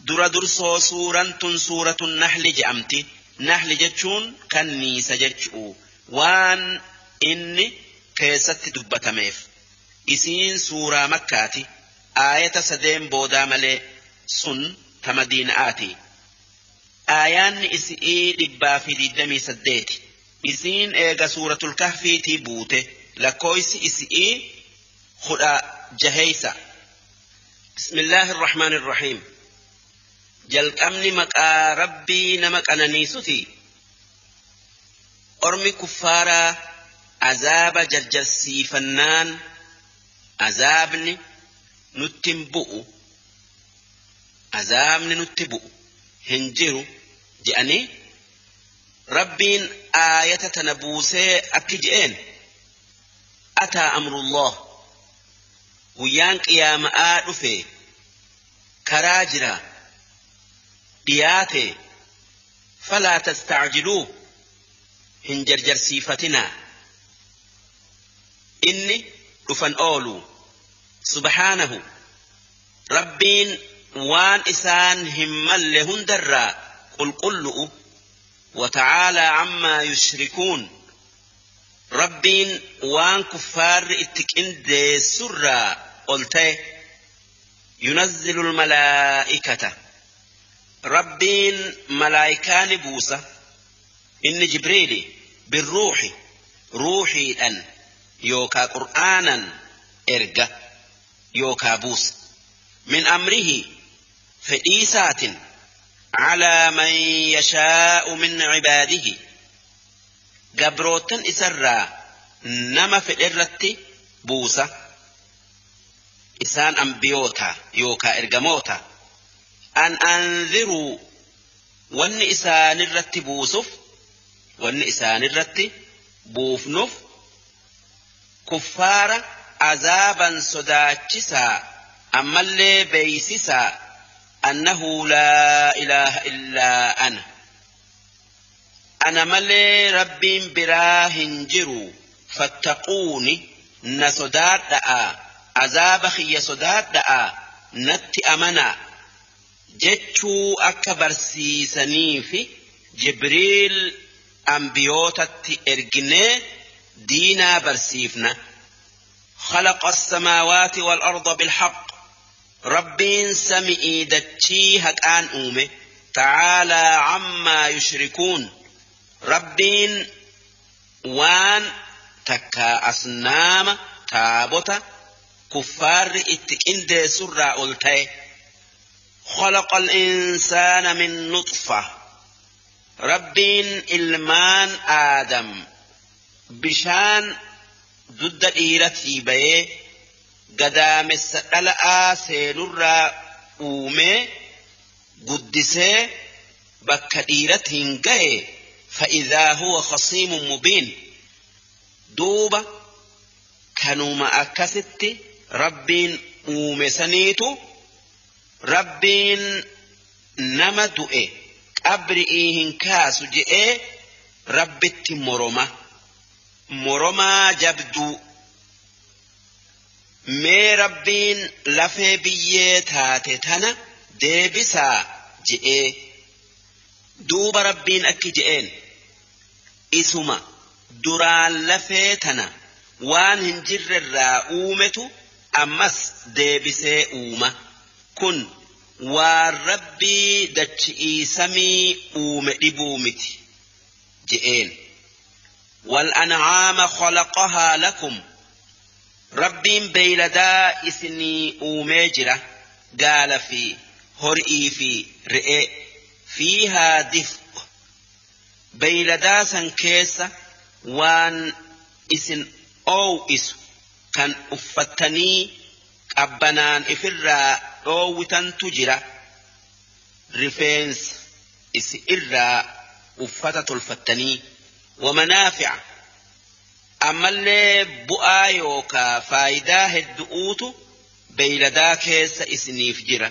Dura dursoo suuraan tun suuratu Nahli je'amti. Nahli jechuun kanniisa jechuu waan inni keessatti dubbatameef. Isiin suuraa Makkaati. Aayata sadeen boodaa malee sun ta Madiina'aati. Aayaanni isi'ii 128. Isiin eega suuratul Kahfiitii buute lakkoofsi isi'ii 16. Bismillaahi irrahmaani irrahiim. Jalqabni maqaa Rabbii nama qananiisuti. Ormi kuffaaraa azaaba jarjarsiifannaan azaabni nutti hin bu'u, azaabni nutti bu'u hin jiru je'anii Rabbiin aayata tana buusee akki je'een: ataa amrullah, guyyaan qiyaama'aa dhufe karaa jira dhiyaate, falaa tastacjiluu, hin jarjarsiifatinaa, inni dhufan oolu. Subhaanahu, Rabbiin waan isaan hin malle hundarraa qulqullu'u. Wata'aalaa ammaa yushrikuun, Rabbiin waan kuffaarri itti qindeessurraa ol ta'e. Yunazzilu almalaa'ikata, Rabbiin malaayikaa ni buusa, inni Jibriili, birruuhi, ruuhiidhan yookaa Qur'aanan erga yookaa buusa, min amrihi, fedhiisaatin, calaa man yashaa'u min cibaadihi, gabroottan isarraa nama fedherratti buusa, isaan ambiyoota yookaa ergamoota. An anziruu, wanni isaanirratti buusuf, wanni isaanirratti buufnuuf, kuffaara azaaban sodaachisaa ammallee beeysisaa, annahu laa ilaaha illaa ana, ana malee Rabbiin biraa hin jiru, fattaquuni, na sodaadha'a, azaaba kiyya sodaadha'a, natti amanaa jechuu akka barsiisaniifi Jibriil ambiyootatti erginee diinaa barsiifna. خلق السماوات والأرض بالحق، ربين سمئي دتشي هكآن أومه. تعالى عما يشركون، ربين وان تكا أصنام تابوتا كفار اتكين سرى ألتي. خلق الإنسان من نطفة، ربين إلمان آدم بشان dudda dhiiratii bayee gadaamessa dhala'aa seenurraa uumee guddisee bakka dhiiratiin gahe. Fa'idhaa huwa khasiimun mubiin, duuba kanuma akkasitti Rabbiin uume saniitu Rabbiin nama du'e qabri'ii hin kaasu je'ee Rabbitti moroma. Moromaa jabduu. Mee Rabbiin lafee biyyee taate tana deebisaa je'ee, duuba Rabbiin akki je'een: isuma duraan lafee tana waan hin jirrerraa uumetu ammas deebisee uuma. Kun waan Rabbii dachi'ii samii uume dhibuu miti je'een. والأنعام خلقها لكم، ربين بيلدا إسني أوميجرة قال في هرئي في رئي فيها دفء، بيلدا سنكيسة وان إسن أو إس كان أفتني أبنان إفرا أو تنتجرة رفنس إس إرا أفتت الفتني. ومنافع، ammallee bu'aa yookaa faayidaa hedduutu beeyladaa keessa isiniif jira.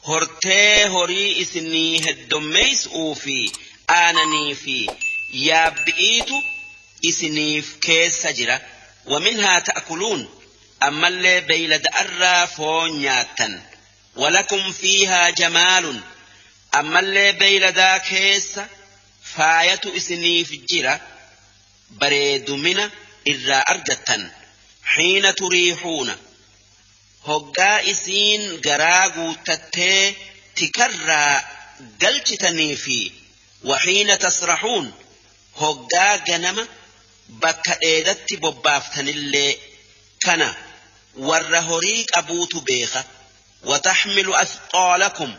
Hortee horii isinii heddommeessuu fi aananii fi yaabbi'iitu isiniif keessa jira. ومنها تأكلون, ammallee beeylada irraa foon nyaattan. Walakum fiihaa jamaalun ammallee beeyladaa keessa faayatu isiniif jira bareedumina irraa argattan. Xiina turiixuuna hoggaa isiin garaa guuttattee tikarraa galchitanii fi waxiina tasraxuun hoggaa ganama bakka dheedatti bobbaaftanillee kana warra horii qabuutu beeka. Wataxmilu athqaalakum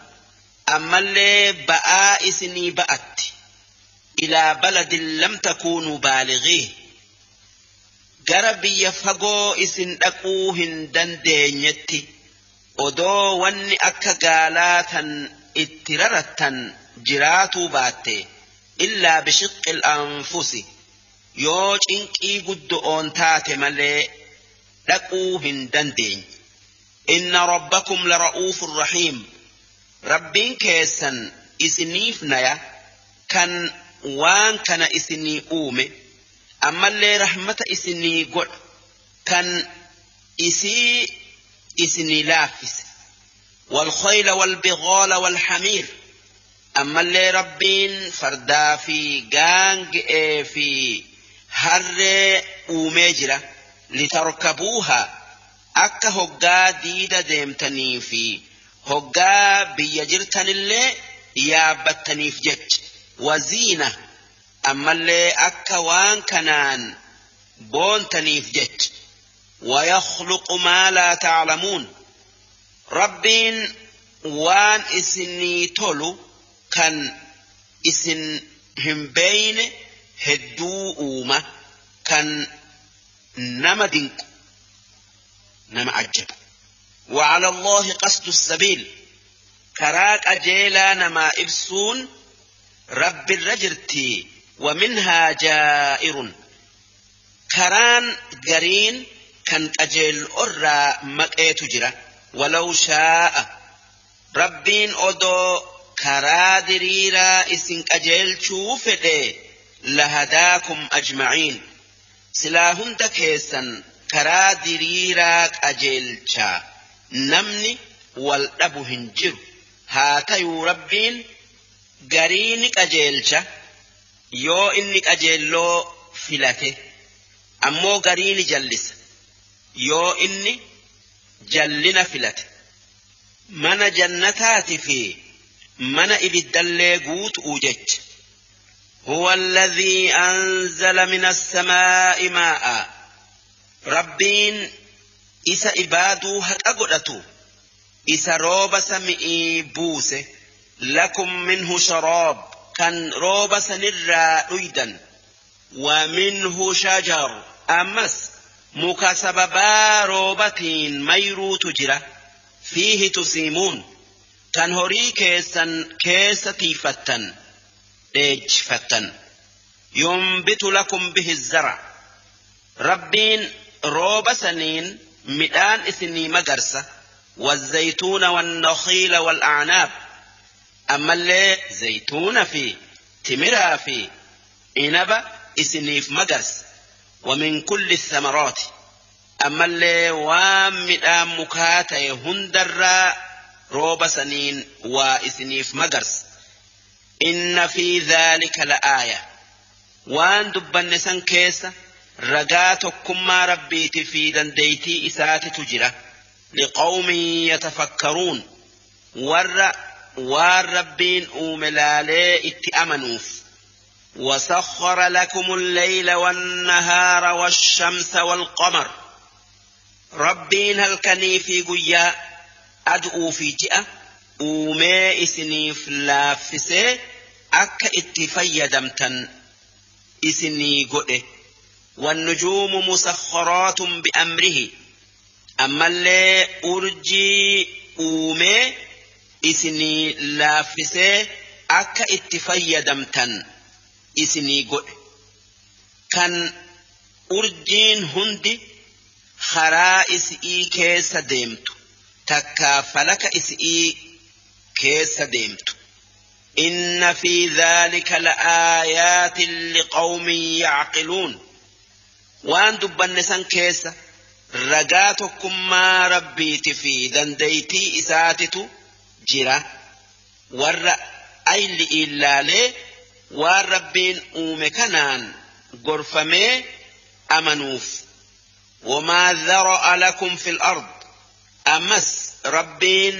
ammallee ba'aa isinii ba'atti ilaa baladin lam takuunuu baaligiih gara biyya fagoo isin dhaquu hin dandeenyetti odoo wanni akka gaalaa tan itti rarattan jiraatuu baatte illaa bishiqqil anfusi yoo cinqii guddo'oon taate malee dhaquu hin dandeenye. Inna rabbakum lara'uufun rahiim rabbiin keessan isiniif naya kan waan kana isinii uume ammallee rahmata isinii godha kan isii isinii laaffise. Walkhayla walbighaala walhamiir ammallee rabbiin fardaa fi gaange'ee fi harree uumee jira. Litarkabuuhaa akka hoggaa diida deemtanii fi hoggaa biyya jirtanillee yaabbattaniif jecha. Waziina ammallee akka waan kanaan boontaniif jecha. Wayakhluqu maa laa ta'lamuun rabbiin waan isinii tolu kan isin hin beeyne hedduu uuma kan nama dinqu nama ajjabu. وعلى الله قصد السبيل karaa qajeelaa namaa ibsuun rabbi irra jirti. ومنها جائر karaan gariin kan qajeel'orraa maqeetu jira. ولو شاء rabbiin odoo karaa diriiraa isin qajeelchuu fedhe lahadaakum ajmaciin silaa hunda keessan karaa diriiraa qajeelchaa namni wal dhabu hin jiru. Haa tayuu rabbiin garii ni qajeelcha yoo inni qajeelloo filate, ammoo garii ni jallisa yoo inni jallina filate. Mana jannataati fi mana ibiddallee guutu'u jecha. هو الذي أنزل من السماء ماء rabbiin isa ibaaduu haqa godhatu isa rooba sami'ii buuse. Lakum minhu sharaab kan rooba sanirraa dhuydan. Wa minhu shajar ammas muka sababaa roobatiin mayruutu jira. Fiihi tusiimuun kan horii keessan keessa tiifattan dheejjifattan. Yunbitu lakum bihi zara rabbiin rooba saniin midhaan isinii magarsa. والزيتون والنخيل والأعناب ammallee zaytuuna fi timiraa fi inaba isiniif magarsa. ومن كل الثمرات ammallee waan midhaan mukaa ta'e hundarraa rooba saniin waa isiniif magarsa. إن في ذلك لآية waan dubbanne san keessa ragaa tokkummaa rabbiiti fi dandeeytii isaatitu jira. لقوم يتفكرون warra waan rabbiin uume laalee itti amanuuf. وسخر لكم الليل والنهار والشمس والقمر rabbiin halkanii fi guyyaa adu'uu fi ji'a uumee isiniif laaffisee akka itti fayyadamtan isinii godhe. والنجوم مسخرات بأمره ammallee urjii uumee isinii laaffisee akka itti fayyadamtan isinii godhe. Kan urjiin hundi karaa isi'ii keessa deemtu takkaa falaka isi'ii keessa deemtu. إن في ذلك لآيات لقوم يعقلون waan dubbanne san keessa Ragaa tokkummaa rabbiiti fi dandeeytii isaatitu jira. Warra ayli illaalee waan rabbiin uume kanaan gorfamee amanuuf. Wamaa dhara'a lakum fil ard. Ammas rabbiin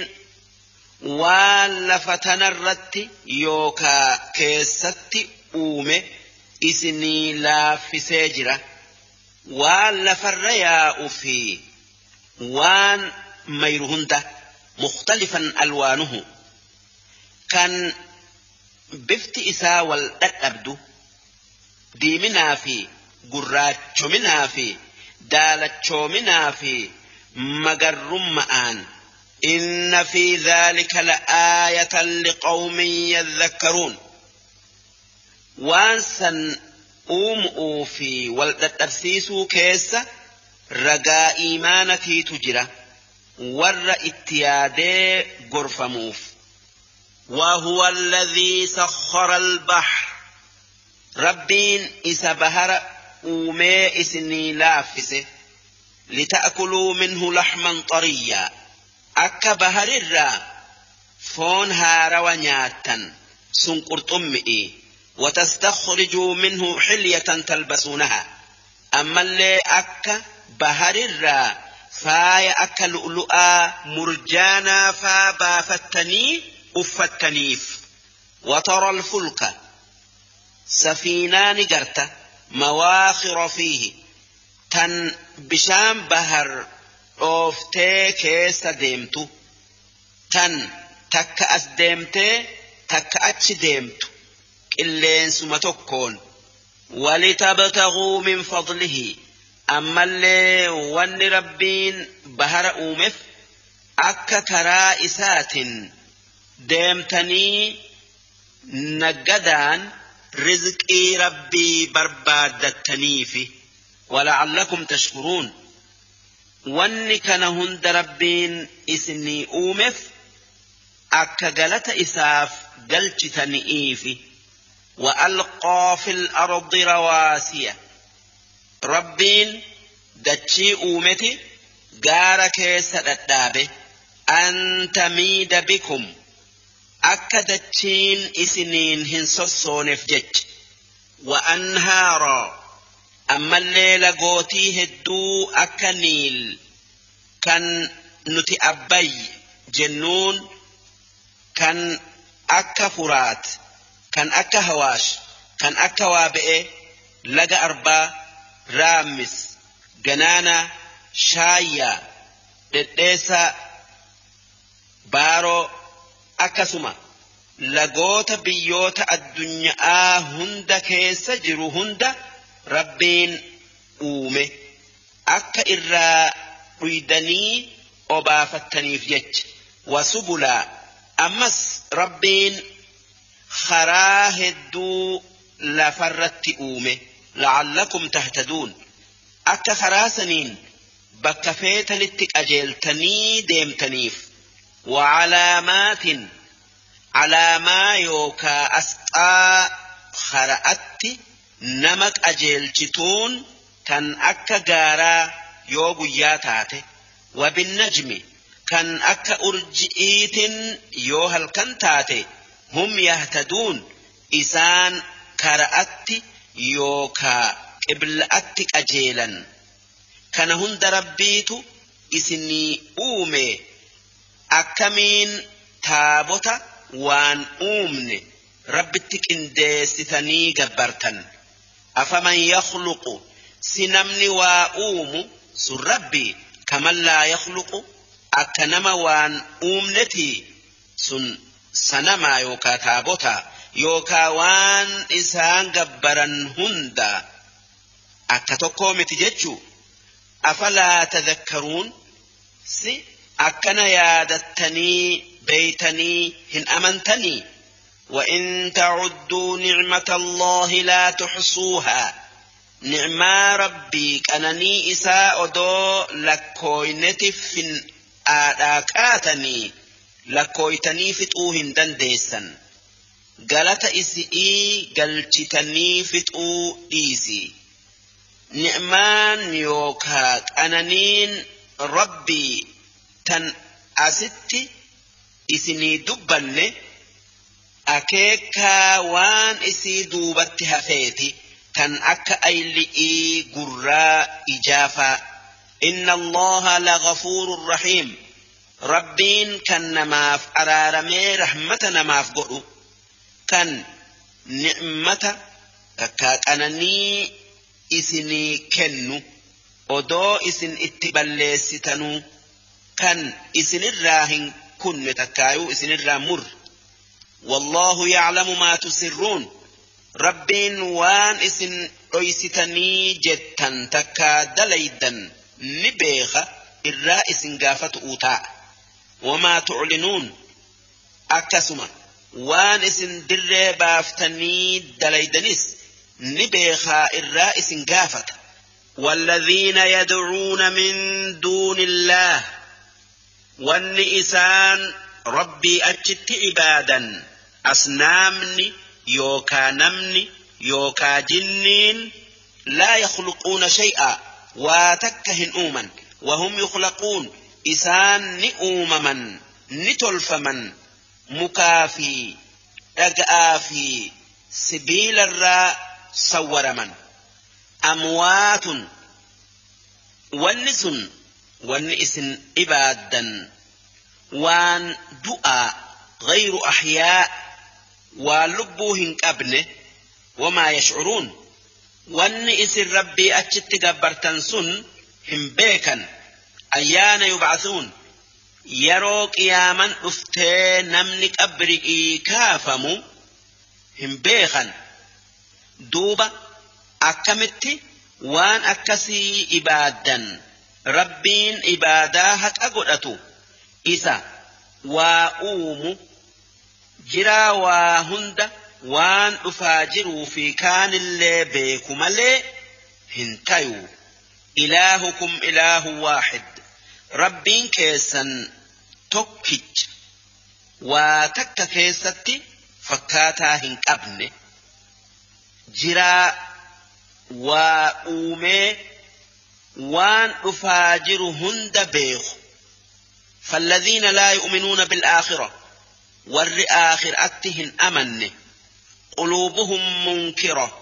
waan lafa tanarratti yookaa keessatti uume isinii laaffisee jira. Waan lafarra yaa'u fi waan mayru hunda mukhtalifan alwaanuhu kan bifti isaa wal dhadhabdu diiminaa fi gurraachominaa fi daalachoominaa fi magarrumma'aan. Inna fi dhaalika la'aayatan liqawmin yadhakkaruun. Waan san uumu'uu fi wal dhadhabsiisuu keessa ragaa iimaanatiitu jira warra itti yaadee gorfamuuf. وهو الذي سخر البحر. ربين إسا بهر أومي إسني لافسه لتأكلوا منه لحما طريا. أكا بهر الرا فون هارا ونياتا سنقرط أمئي وتستخرجوا منه حلية تلبسونها. أما اللي أكا بهر الرا فاي أكا لؤلؤا مرجانا فابافتني أفتنيف. وترى الفلك سفينان قرت مواخر فيه تن بشام بهر أوفتي كيس ديمتو تن تك أس ديمتي تك أتش ديمتو إلين سمتكون. ولتبتغوا من فضله. أما اللي ون ربين بهر أومف أكا كرائسات deemtanii naggadaan rizqii rabbii barbaaddattaniifi. Wala'allakum tashkuruun. Wanni kana hunda rabbiin isinii uumeef akka galata isaaf galchitaniifi. Wa'alqaa fil ardi rawaasiya. Rabbiin dachii uumeti gaara keessa dhadhaabe. An tamiida bikum. Akka dachiin isiniin hin sossooneef jecha. Wa anhaaraa. Ammallee lagootii hedduu akka Niil kan nuti Abbay jennuun, kan akka Furaat, kan akka Hawaash, kan akka Waabe'ee, laga Arbaa, Raammis, Ganaanaa, Shaayyaa, Dhedheessaa, Baaroo, akkasuma lagoota biyyoota addunyaa hunda keessa jiru hunda rabbiin uume akka irraa dhuydanii obaafattaniif jecha. Wasubulaa. Ammas rabbiin karaa hedduu lafarratti uume la'allakum tahtaduun. Akka karaa saniin bakka feetanitti qajeeltanii deemtaniif. وعلامات علامة يوكا أسقى خرأت نمك أجيلتون كان أكا غارا يوغو ياتاتي. وبالنجم كان أكا أرجئيت يوهل كنتاتي هم يهتدون. إسان كرأت يوكا قبلأت أجيلا. كان هند ربيت إسني أومي akkamiin taabota waan uumne rabbitti qindeessitanii gabbartan. Afaman yakhluqu si namni waa uumu sun rabbi kaman laa yakhluqu akka nama waan uumneti sun sanamaa yookaa taabota yookaa waan isaan gabbaran hunda akka tokkoo miti jechuu. Afalaa tadhakkaruun si akkana yaadattanii beeytanii hin amantanii. وإن تعدوا نعمة الله لا تحصوها. نعما ربي كانني إساء دو لكوينتف آداكاتني لكويتني فتوهن دنديسا. قالت إسئي قلتني فتو إيسي. Ni'maan yookaa qananiin rabbii tan asitti isinii dubbanne akeekaa waan isii duubatti hafeeti tan akka ayli'ii gurraa ijaafaa. Inna Allaha lagafuurun rahiim. Rabbiin kan namaaf araaramee rahmata namaaf godhu kan ni'mata takkaa qananii isinii kennu odoo isin itti balleessitanuu kan isinirraa hin kunne takkaayuu isinirraa murre. Wallaahu ya'lamu maa tusirruun. Rabbiin waan isin dhoysitanii jettan takkaa dalaydan ni beeka irraa isin gaafatu'uu taa'a. Wamaa tuclinuun akkasuma waan isin dirree baaftanii dalaydanis ni beekaa irraa isin gaafata. والذين يدعون من دون الله wanni isaan rabbii achitti ibaadan asnaamni yookaa namni yookaa jinniin laa yakhluquuna shay'a waa takka hin uuman wahum yukhlaquun isaan ni uumaman ni tolfaman mukaa fi dhaga'aa fi sibiilarraa sawwaraman. Amwaatun wanni sun wanni isin ibaaddan waan du'aa غير أحياء waan lubbuu hin qabne wamaa yashcuruun wanni isin rabbii achitti gabbartan sun hin beekan. Ayyaana yubcathuun yeroo qiyaaman dhuftee namni qabri'ii kaafamu hin beekan. Duuba akkamitti waan akkasii ibaaddan rabbiin ibaadaa haqa godhatu isa waa uumu jiraa waa hunda waan dhufaa jiruu fi kaanillee beeku malee hin tayu. Ilaahukum ilaahu waaxid. Rabbiin keessan tokkicha waa takka keessatti fakkaataa hin qabne jiraa waa uumee waan dhufaa jiru hunda beeku. فالذين لا يؤمنون بالآخرة ور آخر أتهن أمن قلوبهم منكرة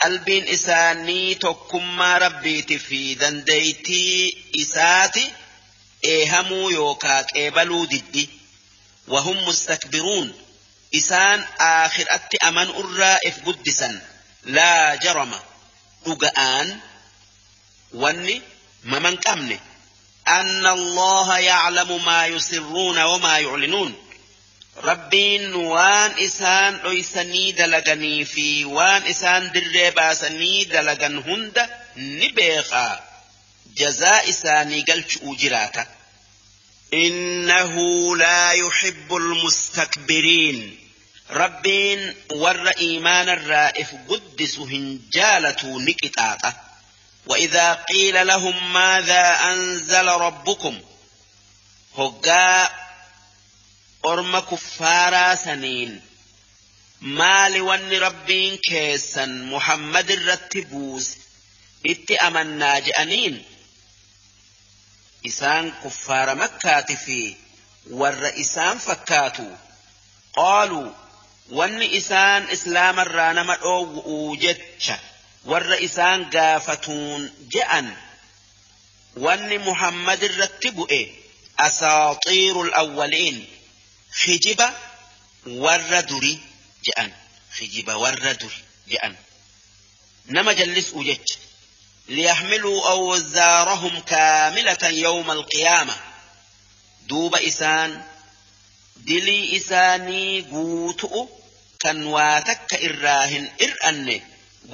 قلبين إساني تكما ربيتي في دنديتي إساتي إيهمو يوكاك إيبلو ددي وهم مستكبرون إسان آخر أت أمن الرائف قدسا لا جرم رقآن واني ممن كمني أن الله يعلم ما يسرون وما يعلنون. ربين وان إسان ليسني دلغني في وان إسان درباسني دلغن هند نبيخا جزاء إساني قلت أجراتا. إنه لا يحب المستكبرين. ربين ور إيمان الرائف قدس هنجالة نكتاتا. وإذا قيل لهم ماذا أنزل ربكم هقا أرم كفارا سنين ما لون ربين كيسا محمد الرتبوس اتأمنا جأنين إسان كفار مكة في والرئيسان فكاتو قالوا ون إسان إسلام الرانم أو جتش والرئيسان قافتون جأن وان محمد الرتبؤ أساطير الأولين خجب والردري جأن خجب والردري جأن نما جلس أجج ليحملوا أوزارهم كاملة يوم القيامة. دوب إسان دلي إساني قوتؤ كان واتك إراهن إرأن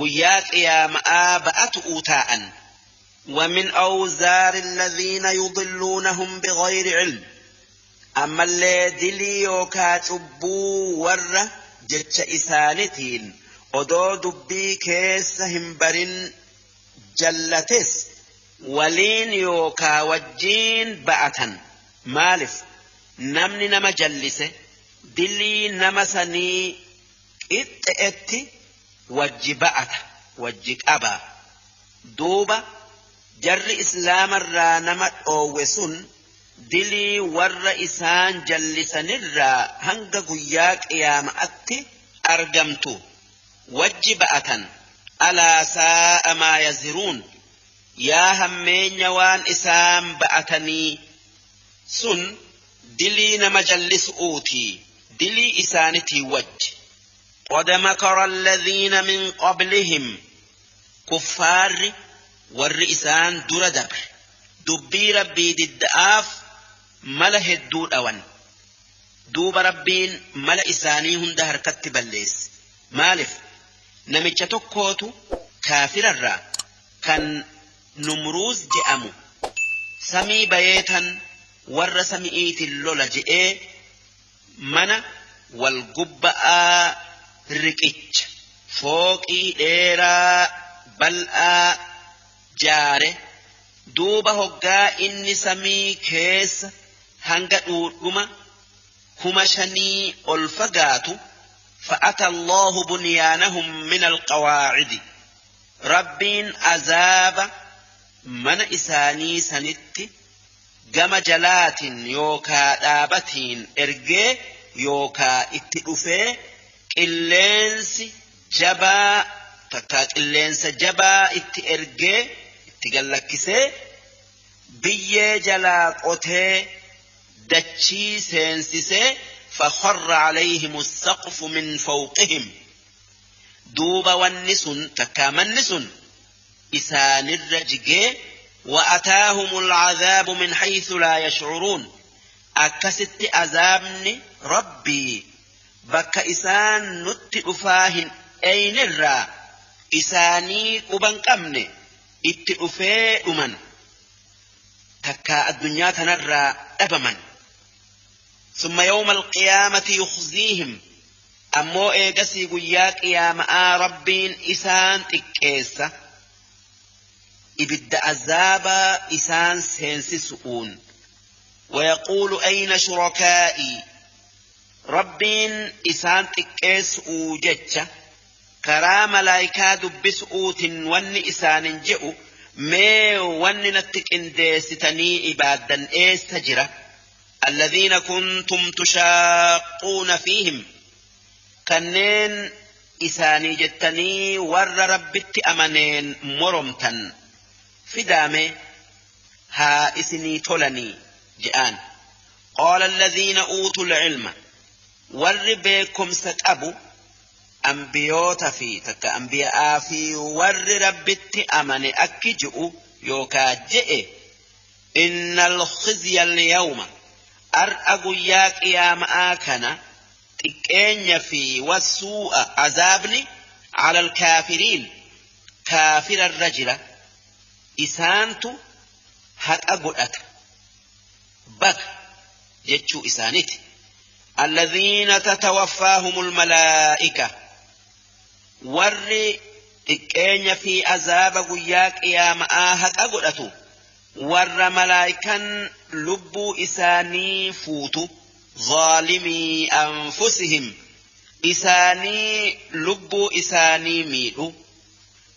guyyaa qiyaama'aa ba'atu'uu taa'an. ومن أوزار الذين يضلونهم بغير علم. أما اللي دلي يوكا تبو ور جتش إسانتين odoo dubbii keessa hin barin jallates waliin yookaa wajjiin ba'atan. Maalif namni nama jallise dilii nama sanii qixxe'etti wajji ba'ata wajji qaba. Duuba jarri islaamarraa nama dhoowwe sun dilii warra isaan jallisanirraa hanga guyyaa qiyaama'atti argamtu wajji ba'atan. Alaa saa'a maa yaziruun, yaa hammeenya waan isaan ba'atanii sun dilii nama jallisu'uutii dilii isaanitii wajji. Qad makara alladhiina min qablihim, kuffaarri warri isaan dura dabre dubbii rabbii didda'aaf mala hedduu dhawan. Duuba rabbiin mala isaanii hunda harkatti balleesse. Maalif namicha tokkootu kaafirarraa kan Numruuz je'amu samii bayeetan warra sami'iitiin lola je'ee mana wal gubba'aa riqicha fooqii dheeraa bal'aa jaare. Duuba hoggaa inni samii keessa hanga dhuudhuma 5,000 ol fagaatu, fa'ata Allahu bunyaanahum min alqawaacidi, rabbiin azaaba mana isaanii sanitti gama jalaatiin yookaa dhaabatiin ergee yookaa itti dhufee qilleensi jabaa takkaa qilleensa jabaa itti ergee itti gallakkisee biyyee jalaa qotee dachii seensisee, fakharra alayhim as-saqfu min fawqihim. Duuba wanni sun takkaa manni sun isaanirra jigee, وأتاهم العذاب من حيث لا يشعرون. أكست أزابني ربي بك إسان نت أفاهن أين الرا إساني قبن قمن اتئفي أمن تكا الدنيا تنرى أبمن. ثم يوم القيامة يخزيهم، أمو إيقسي قياك يا ماء ربين إسان تكيسة إبد أزابا إسان سينسسؤون. ويقول أين شركائي، ربين إسان تكيسؤ جتش كرا ملايكا دبسؤوت ون إسان جئو مي ون نتك إنديستني إبادا إيستجرة الذين كنتم تشاقون فيهم، كنين إساني جتني ور ربت أمنين مرمتا فدامي ها إسني تولني جآن. قال الذين أوتوا العلم، ور بكم ستأبو أنبيوت في تك أنبياء في ور ربت أمن أكجؤ يوكا جئ إن الخزي اليوم أرأق ياك يا مآكنا تكين في والسوء عذابني على الكافرين كافر الرجل إسانت هتأقلت بك جتشو إسانت الذين تتوفاهم الملائكة ور تكين في عذاب ياك يا مآ هتأقلت ور ملائكا لبو إساني فوتو ظالمي أنفسهم إساني لبو إساني ميلو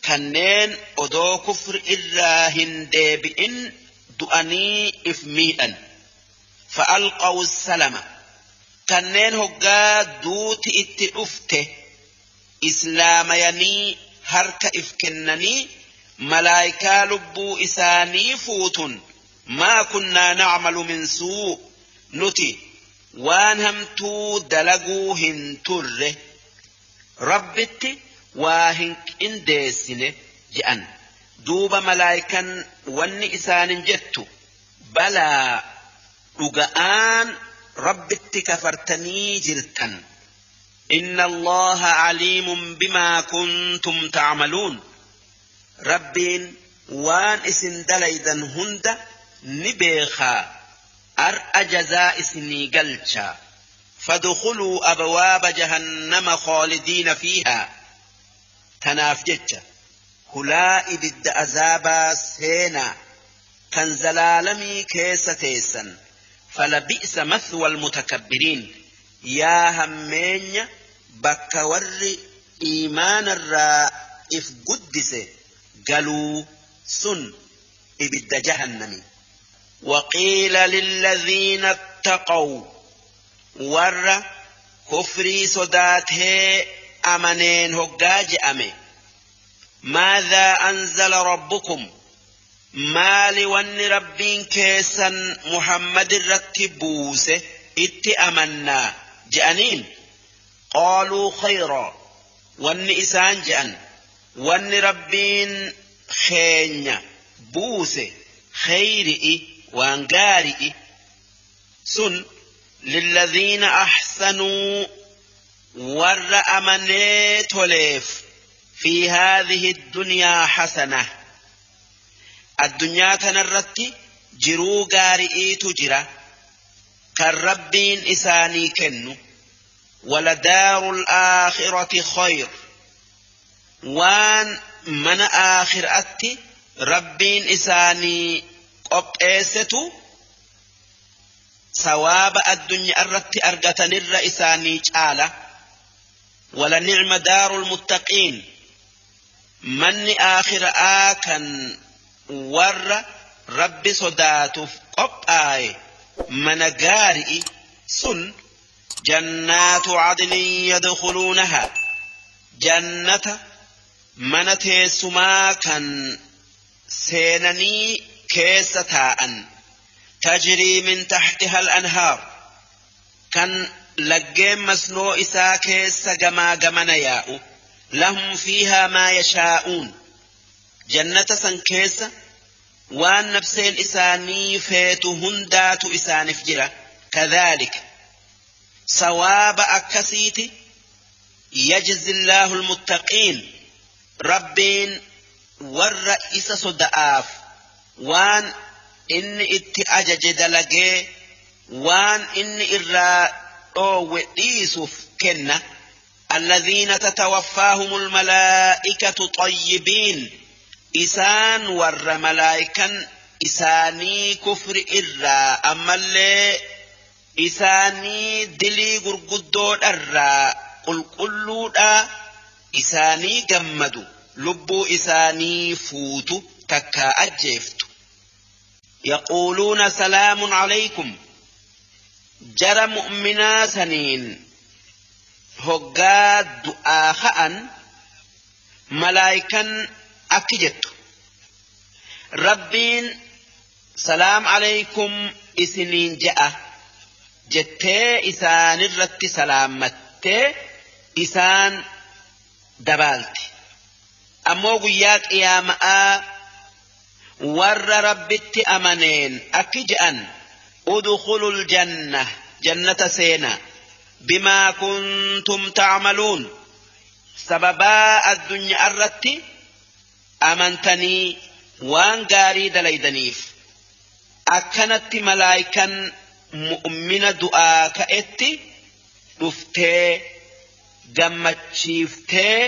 كنين أدو كفر إراهن ديبئن دؤني إفميئا فألقوا السلام كنين هقا دوت اتئفته إسلام يني هرك إفكنني ملائكة لبو إساني فوت ما كنا نعمل من سوء نتي waan hamtuu dalaguu hin turre rabbitti waa hin qindeessine je'an. Duuba malaayikan wanni isaanin jettu balaa dhuga'aan rabbitti kafartanii jirtan. Inna Allaha aliimun bimaa kuntum ta'maluun, rabbiin waan isin dalaydan hunda ni beekaa. أرأ جزاء سني قلشا فادخلوا أبواب جهنم خالدين فيها. تنافجتش هلاء بد أزابا سينا كنزلالمي كيس تيسا فلبئس مثوى المتكبرين. يا همين بكور إيمان الرائف قدس قالوا. Sun ibidda jahannami. Waqiila lilladhiina ittaqaw, warra kufrii sodaatee amaneen hoggaa je'ame, maadhaa anzala rabbukum, maali wanni rabbiin keessan Muhammad irratti buuse itti amannaa je'aniin, qaaluu khayraa, wanni isaan je'an wanni rabbiin keenya buuse khayri'i, waan gaari'i. Sun lilladhiina ahsanuu, warra amanee toleef, fi haadhihi dunyaa hasana, addunyaa tanarratti jiruu gaari'iitu jira kan rabbiin isaanii kennu. Waladaaru alaakhirati khayr, waan mana aakhiraatti rabbiin isaanii qopheessetu sawaaba addunyaa irratti argatanirra isaanii caala. Wala nicma daaru lmuttaqiin, manni aakhiraa kan warra rabbi sodaatuuf qophaaye mana gaari'i. Sun jannaatu cadnin yadkhuluunaha, jannata mana teessumaa kan seenanii keessa taa'an, tajrii min taxtiha al-anhaar, kan laggeen masnoo isaa keessa gamaa gamana yaa'u, lahum fiihaa maa yashaa'uun, jannata san keessa waan nafseen isaanii feetu hundaatu isaaniif jira. Kadhaalika, sawaaba akkasiiti, yajzi illaahu almuttaqiin, rabbiin warra isa soda'aaf waan inni itti ajaje dalagee waan inni irraa dhoowwe dhiisuuf kenna. Alladhiina tatawaffaahumul malaa'ikatu xayyibiin, isaan warra malaa'ikan isaanii kufri irraa ammallee isaanii dilii gurguddoodharraa qulqulluudhaa isaanii gammadu lubbuu isaanii fuutu takkaa ajjeeftu. Yaquuluuna salaamun alaykum, jara mu'minaa saniin hoggaa du'aa ka'an malaayikan akki jettu, rabbiin salaam alaykum isiniin je'a jettee isaanirratti salaammattee isaan dabaalti. Ammoo guyyaa qiyaama'aa warra rabbitti amaneen akki je'an, udkhulul janna, jannata seenaa, bimaa kuntum ta'maluun, sababaa addunyaa irratti amantanii waan gaarii dalaydaniif. Akkanatti malaayikan mu'mina du'aa ka'etti dhuftee gammachiiftee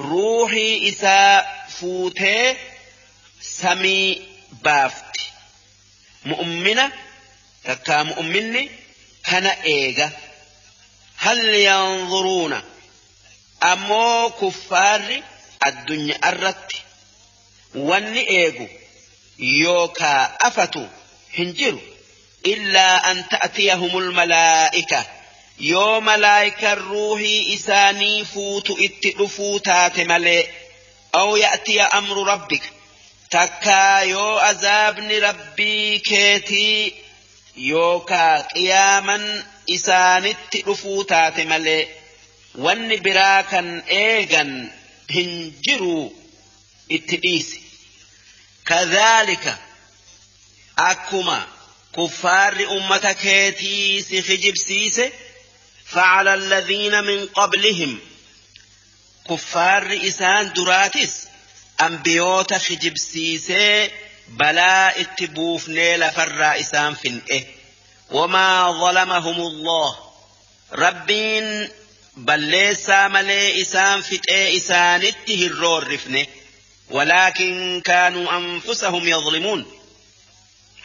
ruuhii isaa fuutee samii baafti. Mu'mina takkaa mu'minni kana eega. Hal yanzuruuna, ammoo kuffaarri addunyaa irratti wanni eegu yookaa afatu hin jiru, illaa an ta'tiyahumul malaa'ika, yoo malaayikan ruuhii isaanii fuutu itti dhufuu taate malee, aw ya'tiya amru rabbika, takkaa yoo azaabni rabbii keetii yookaa qiyaaman isaanitti dhufuu taate malee wanni biraa kan eegan hin jiru itti dhiisi. Kadhaalika, akkuma kuffaarri ummata keetii si kijibsiise, facala alladhiina min qablihim, kuffaarri isaan duraatis ambiyoota kijibsiisee balaa itti buufnee lafarraa isaan fin'e. Wamaa zalamahum Allah, rabbiin balleessaa malee isaan fixee isaanitti hin roorrifne, walaakin kaanuu anfusahum yadlimuun,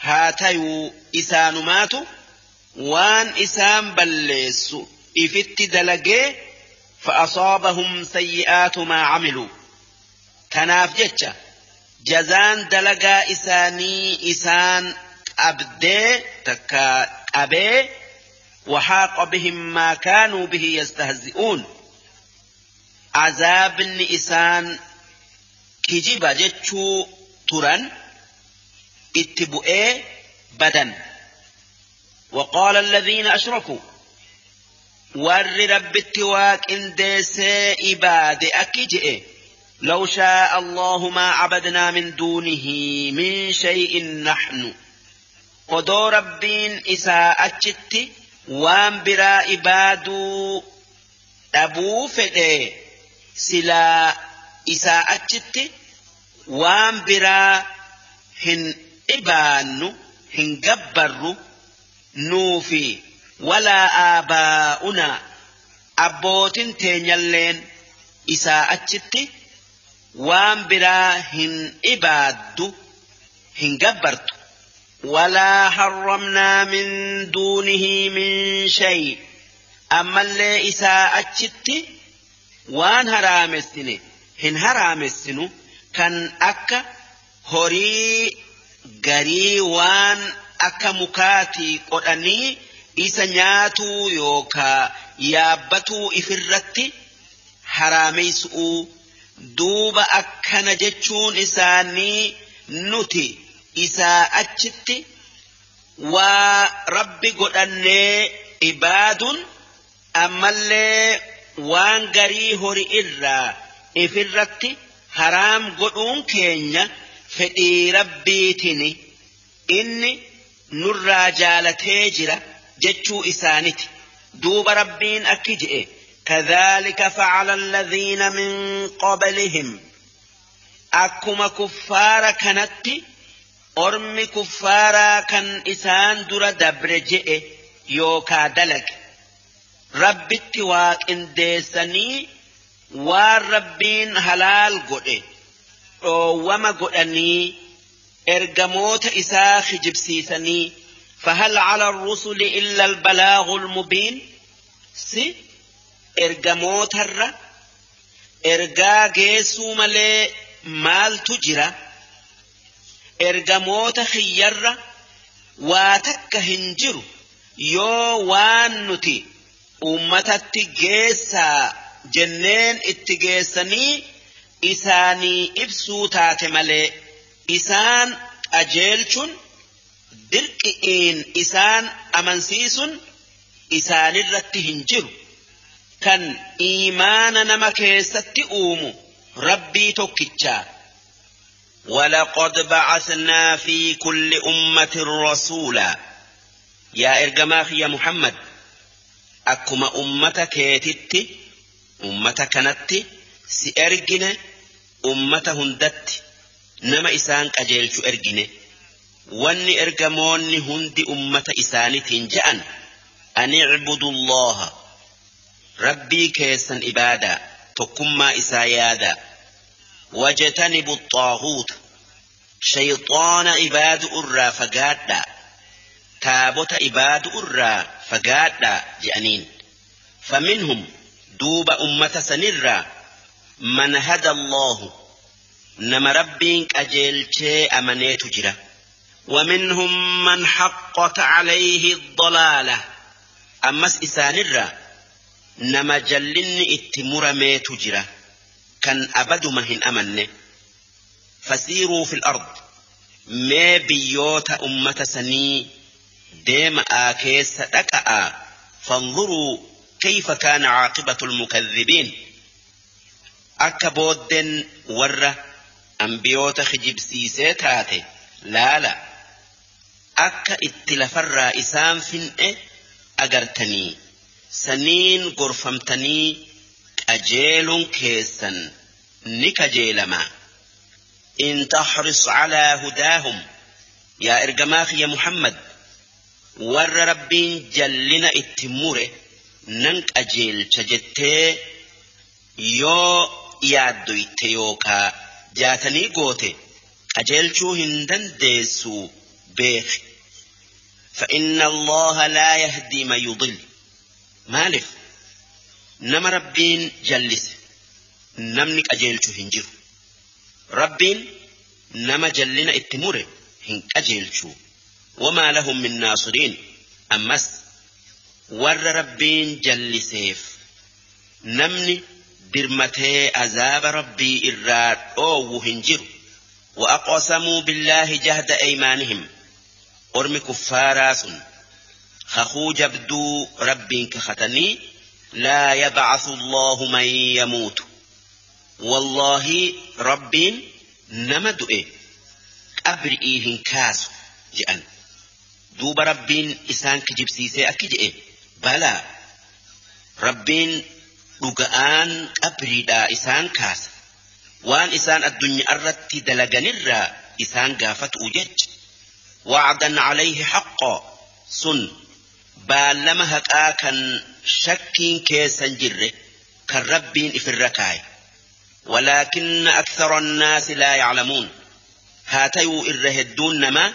haa tayuu isaanumaatu waan isaan balleessu ifitti dalagee. فأصابهم سيئات ما عملوا, tanaaf jecha Jazaan dalagaa isaanii isaan qabdee takka qabee وحاق بهم ما كانوا به يستهزئون عذابني إسان kijiba jechuu turan itti bu'ee badan. وقال الذين أشركوا warri rabbitti waaqindeessee ibaade akki je'e لو شاء الله ما عبدنا من دونه من شيء نحن odoo rabbiin isaa achitti waan biraa ibaaduu dhabuu fedhe silaa isaa achitti waan biraa hin ibaannu hin gabbarru nuufi walaa aabaa'unaa abbootin teenyalleen isaa achitti waan biraa hin ibaaddu hin gabbartu. ولا حرمنا من دونه من شيء أما اللي إساء أتشت وان هرامسني هن هرامسنو كان أكا هوري غري وان أكا مكاتي قرأني إسا نياتو يوكا يابتو إفرتي هراميسؤ دوب أكا نجتشون إساني نتي isaa achitti waa rabbi godhannee ibaadun ammallee waan garii hori irraa ifirratti haraam godhuun keenya fedhii rabbiitini inni nurraa jaalatee jira jechuu isaaniti. Duuba rabbiin akki je'e kadhaalika facala alladhiina min qablihim akkuma kuffaara kanatti ormi kuffaaraa kan isaan dura dabre je'e yookaa dalage rabbitti waaqindeessanii waan rabbiin halaal godhe dhoowwama godhanii ergamoota isaa kijibsiisanii fahal cala arrusuli illa albalaagu almubiin si ergamootarra ergaa geessuu malee maaltu jira? Ergamoota kiyyarra waa takka hin jiru yoo waan nuti uummatatti geessaa jenneen itti geessanii isaanii ibsuu taate malee isaan qajeelchuun dirqi'iin isaan amansiisuun isaanirratti hin jiru. Kan iimaana nama keessatti uumu rabbii tokkichaa. ولقد بعثنا في كل أمة رسولا يا إرجماخ يا محمد أكما أمتك كيتت أمتك كانت سأرجنا أمتهن دت نما إسان أجيلش أرجنا واني إرجموني هند أمة إساني تنجأن أن اعبدوا الله ربي كيسا إبادا تكما إسايادا واجتنبوا الطاغوت شيطان عباد أرى فقادا تابوت عباد أرى فقادا جأنين. فمنهم دوب أمة سنرى من هدى الله نما ربك أجل شيء أمنيت جرا ومنهم من حقت عليه الضلالة أمس إسانرى نما جلن اتمر ميت جرا كان أبد مهن أمنه. فسيروا في الأرض ما بيوت أمة سني ديم آكيس دكأ فانظروا كيف كان عاقبة المكذبين. أكبودن ورة أنبيوت خجب سيسيتاتي لا لا أكا اتلفر إسام فين أجرتني سنين غرفمتني أجيل كيسا نكجيلما. إن تحرص على هداهم يا إرجماخ يا محمد ور ربين جلنا اتموره ننك أجيل شجته يو يادو يتيوكا جاتني قوتي أجيل شو هندن ديسو بيخ فإن الله لا يهدي ما يضل. مالف نما ربين جلس نمنك أجيل شو هنجر ربين nama jallina itti mure hin qajeelchu. Wamaa lahum min naasiriin, ammas warra Rabbiin jalliseef namni dirmatee azaaba Rabbii irraa dhoowwu hin jiru. وأقسموا بالله جهد أيمانهم، أرمي كفاراس خخو جبدو ربي كختني لا يبعث الله من يموت، والله ربي نمدؤ أبرئيهن كاس جأن دوب ربين إسان كجبسيسي أكجئ بلا ربين رقآن أبرئ إسان كاس وان إسان الدنيا أردت دلقنر إسان قافت أجج وعدا عليه حقا سن بالما هكاكا شكين كيسا جره كالربين إفركاي ولكن أكثر الناس لا يعلمون. هاتيو إرهدون نما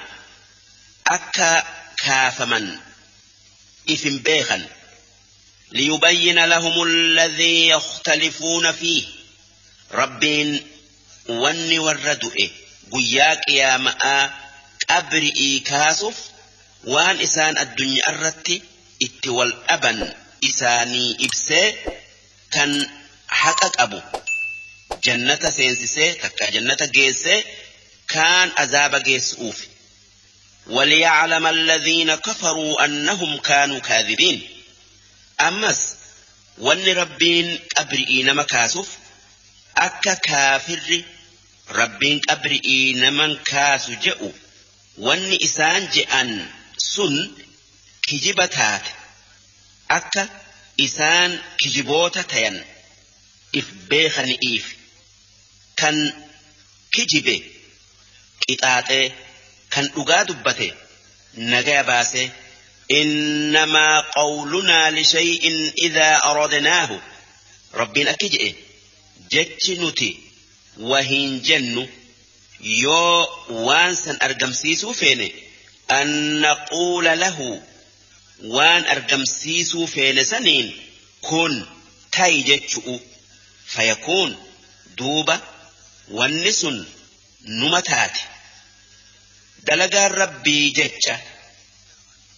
أكا كافمن إفن بيخا ليبين لهم الذي يختلفون فيه. ربين وني والردؤ قياك يا ماء قبرئي كاسف وان إسان الدنيا الرتي اتوال أبن إساني إبسي كان حقك أبو جنة سينسي تكا جنة جيسي كان أذاب جيس أوفي. وليعلم الذين كفروا أنهم كانوا كاذبين. أمس ون ربين قبرئي نما كاسف أكا كافر ربين قبرئي نمن كاس جئو ون إسان جئن سن كجبتات أكا إسان كجبوتا تين إف بيخن إيف كان كجبه إتاتي كان أغا دبته نجا باسه. إنما قولنا لشيء إذا أردناه، ربنا أكجئ جتشنتي وهن جن يو وانسا أرقمسيسو فيني أن نقول له وان أرقمسيسو فيني سنين كن تايجتشؤ فيكون دوبة والنسن نمتات دلقا ربي جتش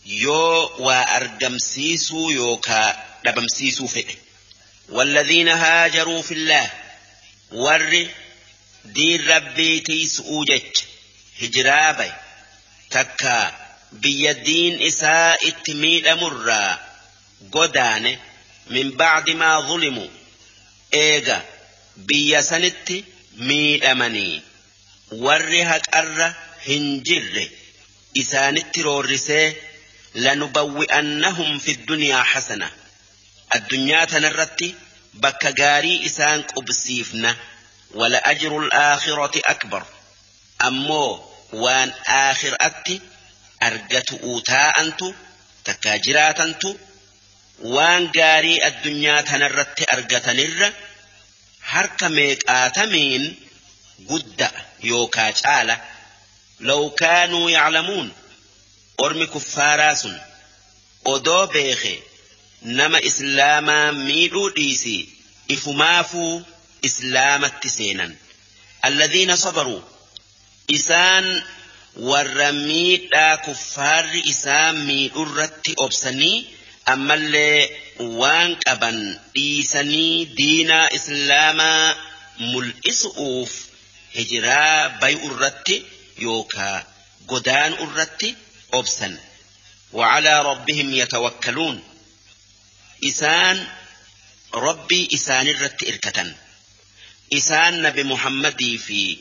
يو وأرقمسيسو يوكا دبمسيسو فيني. والذين هاجروا في الله ور دين ربي تيسؤ جتش هجرابي تكا بيدين إساء التميل مرا قدان من بعد ما ظلموا إيغا بيسنت ميل أمني ورهك أر هنجر إسانت رورسي لنبوئنهم في الدنيا حسنة، الدنيا تنرتي بكغاري إسان قبسيفنا ولأجر الآخرة أكبر، أمو وان آخر أتي أرجت أوتا أنتو تكاجرات أنتو وان غاري الدنيا تنرت أرجتنر حركة ميك آتمين قد يوكا تعالى لو كانوا يعلمون. أرمي كفاراس أدو بيخي نما إسلاما ميلو ديسي إفمافو إسلام التسينا. الذين صبروا إسان ورميدا كفار إسان ميلو رت أبسني أما اللي وانك أبن إيساني دينا إسلاما ملئسؤوف هجرا بيء الرت يوكا قدان الرت أبسن. وعلى ربهم يتوكلون، إسان ربي إسان الرت إركة إسان نبي محمدي في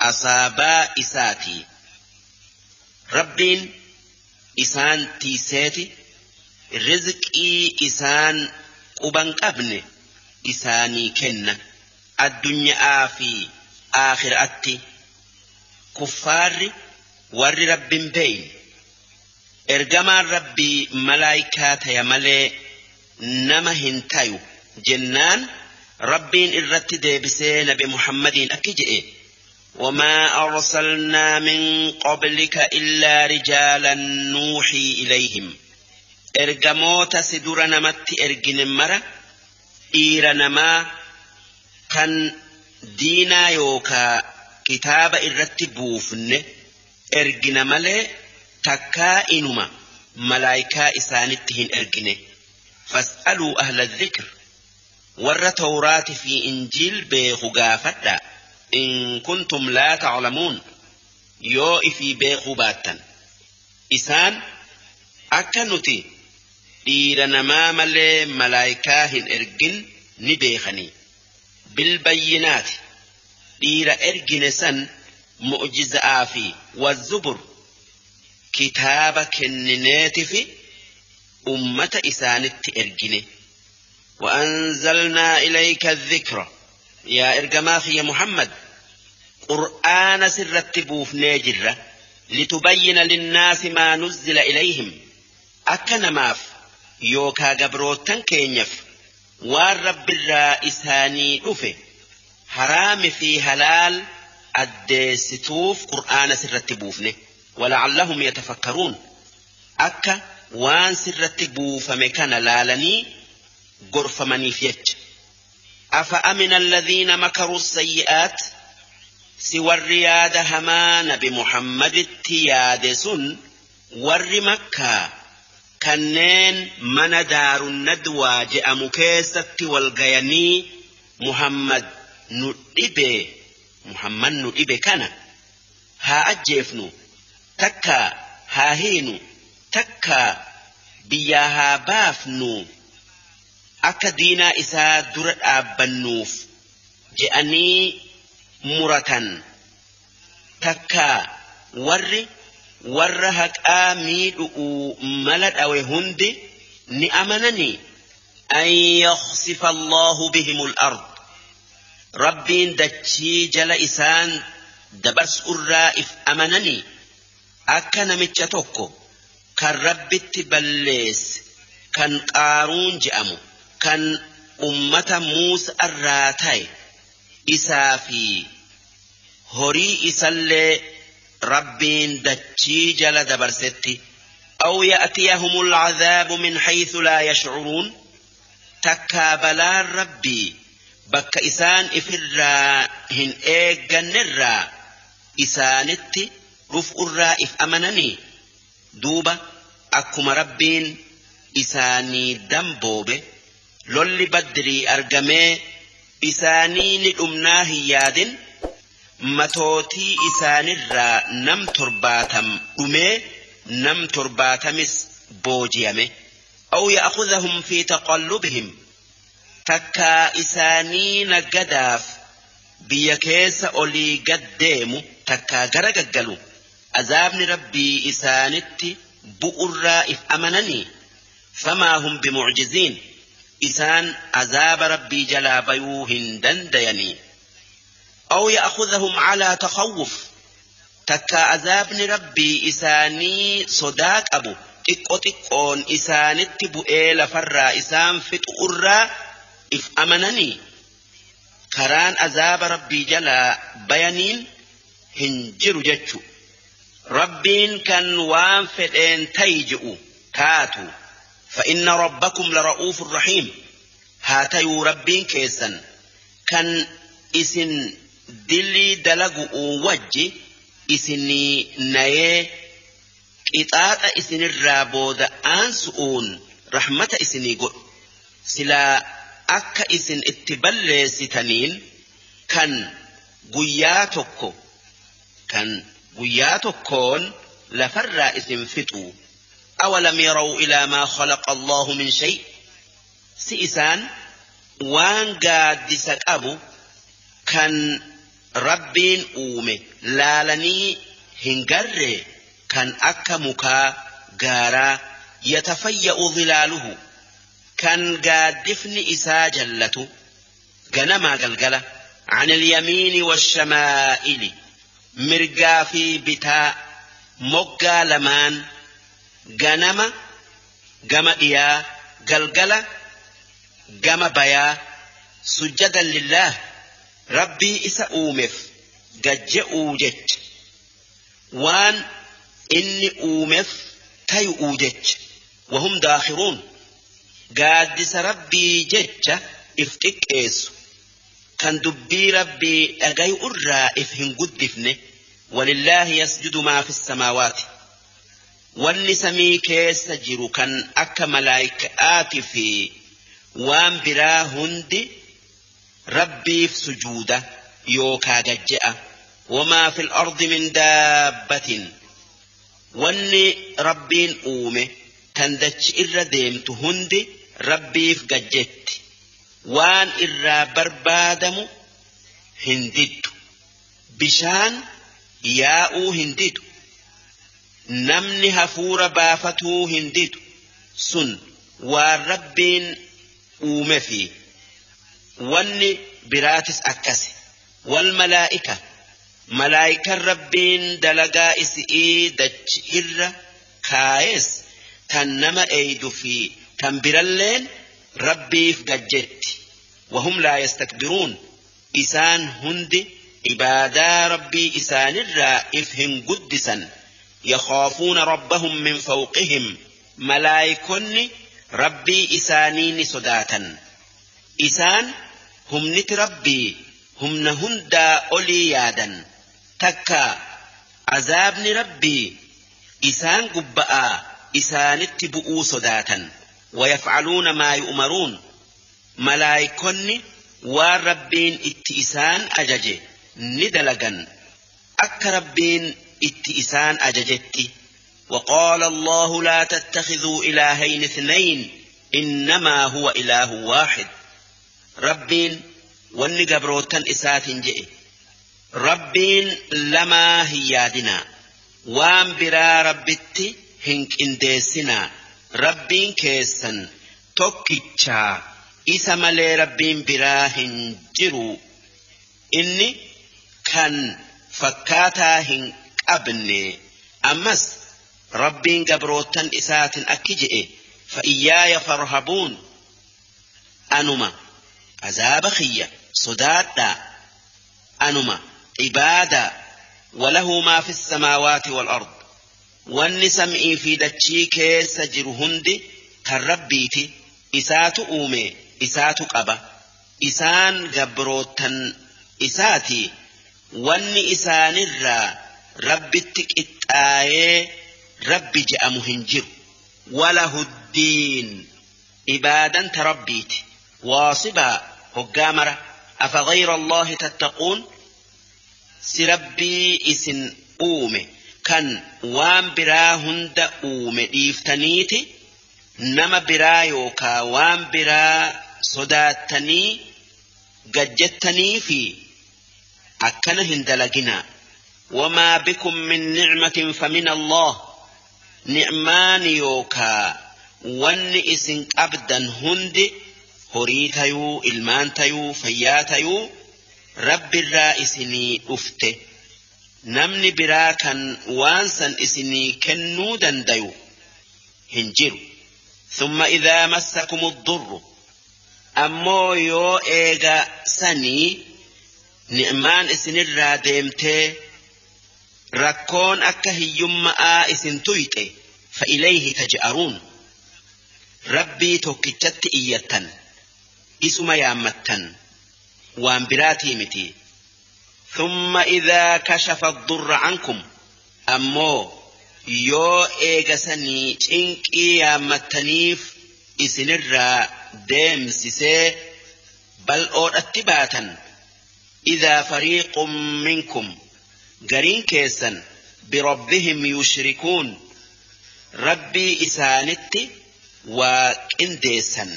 أصابا إساتي ربين إسان تيساتي رزقي إسان قبن قبن إساني كن الدنيا في آخر أتي كفار ور رب بين إرجما ربي ملايكات يا ملي نما هنتايو جنان ربين الرت ديبسي نبي محمد أكجئ. وما أرسلنا من قبلك إلا رجالا نوحي إليهم، إرجموت سدور نمت إرجن مرة إيرنما كان دينا يوكا kitaaba irratti buufne ergina malee takkaa inuma malaayikaa isaanitti hin ergine. Fas'aluu ahla dhikr, warra tawraati fi injiil beeku gaafadha, in kuntum laa ta'lamuun, yoo ifii beekuu baattan. Isaan akka nuti dhiira namaa malee malaayikaa hin ergin ni beekanii. Bilbayyinaati dhiira ergine san mu'jiza'aa fi wazzubur kitaaba kennineetifi ummata isaanitti ergine. وأنزلنا إليك الذكر يا إرجماخ يا محمد قرآن سرت بوفني جرة لتبين للناس ما نزل إليهم أكنماف يوكا قبروتن كينيف والرب الرئيساني أفه حرام في هلال أديستوف قرآن سرت بوفني ولعلهم يتفكرون أكا وان سرت بوفمكان لالني غرفمني فيج. أفأمن الذين مكروا السيئات سوى الرياد همان بمحمد التياد سن ور مكة كنين من دار الندوى جاء مكيسة والغياني محمد ندبه محمد ندبه كان ها أجيفنو تكا ها هينو تكا بياها بافنو akka diinaa isaa dura dhaabbannuuf je'anii muratan takkaa warri warra haqaa miidhu'uu mala dhawe hundi ni amananii an yakhsifa Allahu bihimul ard rabbiin dachii jala isaan dabarsurraa if amananii akka namicha tokko kan rabbitti balleesse kan Qaaruun je'amu kan ummata Muusaa irraa ta'e isaa fi horii isallee rabbiin dachii jala dabarsetti. Aw ya'tiyahumul cadhaabu min haythu laa yashcuruun takkaa balaan rabbii bakka isaan ifirraa hin eeggannirraa isaanitti dhufurraa if amananii duuba akkuma rabbiin isaanii damboobe lolli badrii argamee isaanii ni dhumnaa hin yaadin matootii isaanirraa nam 70 dhumee nam 70 booji'ame. Aw ya'khudhahum fi taqallubihim takkaa isaanii naggadaaf biyya keessa olii gad deemu takkaa gara gaggalu azaabni rabbii isaanitti bu'urraa if amananii famaa hum bimucjiziin إسان عذاب ربي جلا بيوهن دنديني. أو يأخذهم على تخوف تكا عذاب ربي إساني صداق أبو تكو تكون إسان اتبؤي لفرا إسان فتؤرا إف أمنني كران عذاب ربي جلا بيانين هنجر جتشو ربين كان وان فتين تيجئو تاتو فإن ربكم لرؤوف رحيم هاتيو ربين كيسا كان إسن دلي دلقو وجي إسني نايه إطاعة إسن الرابود أنسؤون رحمة إسني قل سلا أكا إسن اتبال ستنين كان قياتكو كان قياتكون لفر إسن فتو. أولم يروا إلى ما خلق الله من شيء سئسان وان قادسك أبو كان ربين أومي لالني هنقر كان أكا مكا غارا يتفيأ ظلاله كان قادفني إسا جلته غنما قلقلة عن اليمين والشمائل مرقا في بتاء مقا لمان غنما غما إيا قلقلة غما بيا سجدا لله ربي إسا أومف قجئو جج وان إني أومف تيؤو جج وهم داخرون قادس ربي جج افتك إيسو Kan dubbii rabbii dhagayu irraa if hin guddifne. Walillaahi yasjudu maa fi samaawaati. Wanni samii keessa jiru kan akka malaayika'aati fi waan biraa hundi rabbiif sujuuda yookaa gajja'a. Wamaa fil ardi min daabbatin. Wanni rabbiin uume kan dachi irra deemtu hundi rabbiif gajjetti. Waan irraa barbaadamu hin diddu. Bishaan yaa'uu hin didu. Namni hafuura baafatuu hin didu. Sun waan rabbiin uume fi wanni biraatis akkasi. Wal malaa'ika. Malaa'ikan rabbiin dalagaa isi'ii dachi irra kaayes kan nama eeydu fi kan biralleen rabbiif gajjetti. Wahum laa yastakbiruun. Isaan hundi ibaadaa rabbii isaanirraa if hin guddisan. Yakhaafuuna rabbahum min fawqihim. Malaayikonni rabbii isaanii ni sodaatan. Isaan humniti rabbii humna hundaa olii yaadan. Takka azaabni rabbii isaan gubba'aa isaanitti bu'uu sodaatan. Wayafcaluuna maa yu'maruun. Malaayikonni waan rabbiin itti isaan ajaje ni dalagan. Akka rabbiin itti isaan ajajetti. وقال الله لا تتخذوا إلهين اثنين إنما هو إله واحد. ربين wanni gabrootan isaatiin je'e. Rabbiin lamaa hin yaadinaa. Waan biraa rabbitti hin qindeessinaa. Rabbiin keessan tokkichaa isa malee rabbiin biraa hin jiru. Inni kan fakkaataa hin qabne. Ammas rabbiin gabrootan isaatiin akki je'e. Fa'iyyaaya farhabuun. Anuma azaaba kiyya sodaadhaa. Anuma ibaadaa. Walahu maa fi samaawaati wal ard. Wanni sam'ii fi dachii keessa jiru hundi kan rabbiiti. Isaatu uume, isaatu qaba. Isaan gabrootan isaati. Wanni isaanirraa rabbitti qixxaayee rabbi je'amu hin jiru. Walahu ddiin. Ibaadan ta rabbiiti. Waasibaa hoggaa mara. Afa ghayra Allaahi tattaquun. Si rabbii isin uume kan waan biraa hunda uume dhiiftaniiti nama biraa yookaa waan biraa sodaattanii gajjettanii fi akkana hin dalaginaa. Wamaa bikum min nicmatin famin Allah. Nicmaan yookaa wanni isin qabdan hundi horii tayuu, ilmaan tayuu, fayyaa tayuu rabbirraa isinii dhufte. Namni biraa kan waan san isinii kennuu dandayu hin jiru. Thumma idhaa massakum ad-durru. Ammoo yoo eega sanii ni'maan isinirraa deemtee rakkoon akka hiyyummaa isin tuyxe fa ilayhi taj'aruun. Rabbii tokkichatti iyyattan, isuma yaammattan, waan biraatii miti. Thumma idhaa kashafa ad-durra ankum. Ammoo yoo eega sanii cinqii yaammattaniif isinirraa deemsisee bal'oodhatti baatan. Idhaa fariiqun minkum. Gariin keessan birabbihim yushrikuun. Rabbii isaanitti waa qindeessan.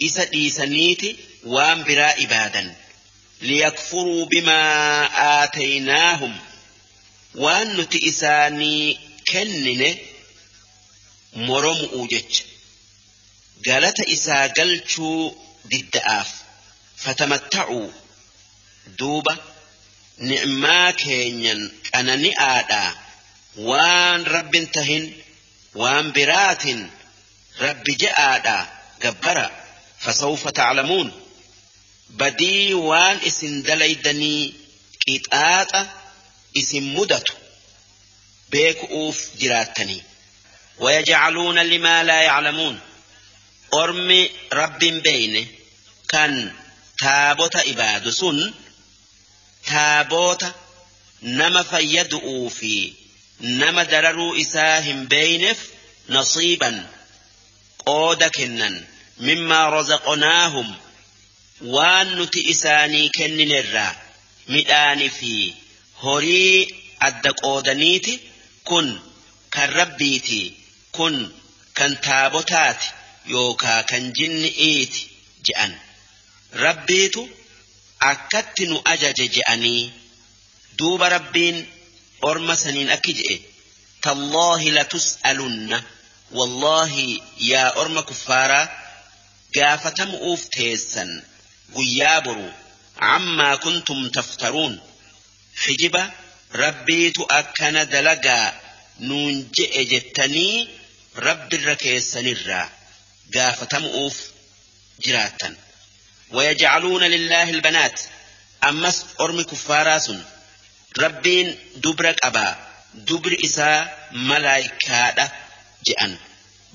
Isa dhiisaniiti waan biraa ibaadan. Liyakfuruu bimaa aataynaahum. Waan nuti isaanii kennine moromu'uu jecha. Galata isaa galchuu didda'aaf. Fatamatta'uu. Duuba ni'maa keenyan qanani'aadhaa. Waan rabbin tahin waan biraatin rabbi je'aadhaa gabbara. Fasawfa ta'lamuun. Badii waan isin dalaydanii qixaaxa isin mudatu beeku'uuf jiraattanii. Wayajcaluuna limaa laa yaclamuun. Ormi rabbin beeyne kan Taabota ibaadu sun taabota nama fayyadu'uu fi nama dararuu isaa hin beeyneef nasiiban qooda kennan mimmaa razaqnaahum waan nuti isaanii kenninerraa midhaanii fi horii adda qoodaniiti kun kan rabbiiti kun kan taabotaati yookaa kan jinni'iiti je'an. Rabbiitu akkatti nu ajaje je'anii duuba rabbiin orma saniin akki je'e tallaahi latus'alunna wallaahi yaa orma kuffaaraa gaafatamu'uuf teessan guyyaa boru ammaa kuntum taftaruun hijiba rabbiitu akkana dalagaa nuun je'e jettanii rabbirra keessanirraa gaafatamu'uuf jiraattan. ويجعلون لله البنات أمس أرمي كفاراس ربين دبرك أبا دبر إساء ملايكادة جأن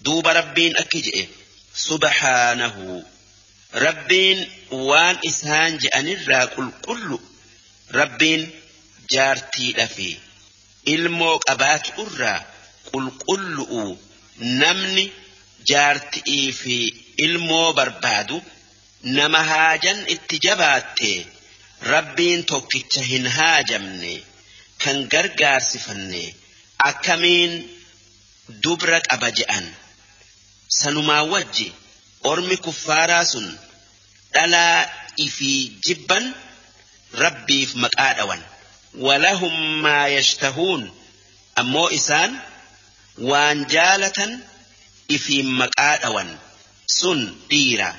دوب ربين أكجئ سبحانه ربين وان إسان جأن الراكل كل ربين جارتي لفي إلموك أبات أرى قل كل نمني جارتي في إلمو بربادو nama haajan itti jabaatte rabbiin tokkicha hin haajamne kan gargaarsifanne akkamiin dubra qaba je'an sanumaa wajji ormi kuffaaraa sun dhalaa ifii jibban rabbiif maqaa dhawan walahum maa yashtahuun ammoo isaan waan jaalatan ifiin maqaa dhawan sun dhiira.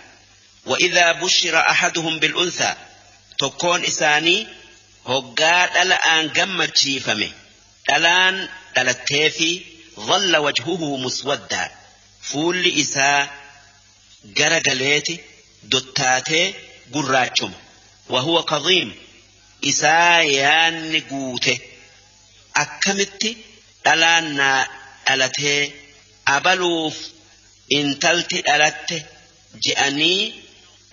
وإذا بشر أحدهم بالأنثى تكون إساني هقا الآن قمت شيفمه الآن دلتيفي ظل وجهه مسودا فول إساء قرقليتي دتاتي قراتشم وهو كظيم إساء يانقوته أكمت الآن دلتي أبلوف إنتلتي دلته جأني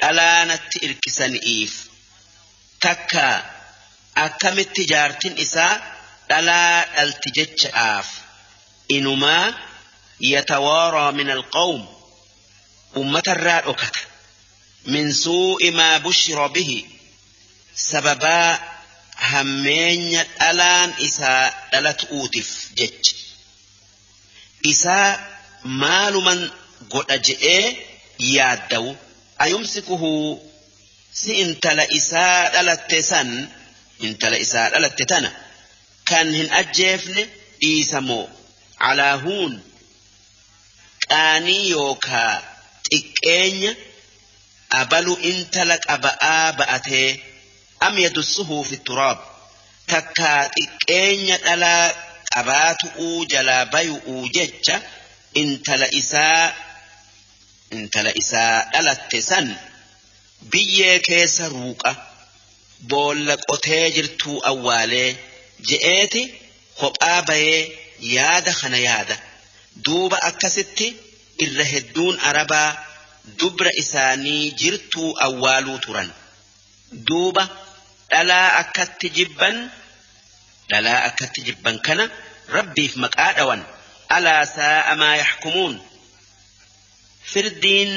dhalaanatti irkisaniif takka akkamitti jaartin isaa dhalaa dhalti jecha'aaf inumaa yatawaaraa min alqawm ummatarraa dhokata min suu'i maa bushira bihi sababaa hammeenya dhalaan isaa dhalatu'uutiif jecha isaa maaluman godha je'ee yaaddawu ayumsikuhu si intala isaa dhalatte san intala isaa dhalatte tana kan hin ajjeefne dhiisamoo alaahuun qaanii yookaa xiqqeenya abalu intala qaba'aa ba'atee am yadussuhu fi turaab takkaa xiqqeenya dhalaa qabaatu'uu jalaa bayu'uu jecha intala isaa dhalatte san biyyee keessa ruuqa boolla qotee jirtuu awwaalee je'eeti kophaa bayee yaada kana yaada duuba akkasitti irra hedduun arabaa dubra isaanii jirtuu awwaaluu turan duuba dhalaa akkatti jibban kana rabbiif maqaa dhawan alaa saa'a maa yaxkumuun firdiin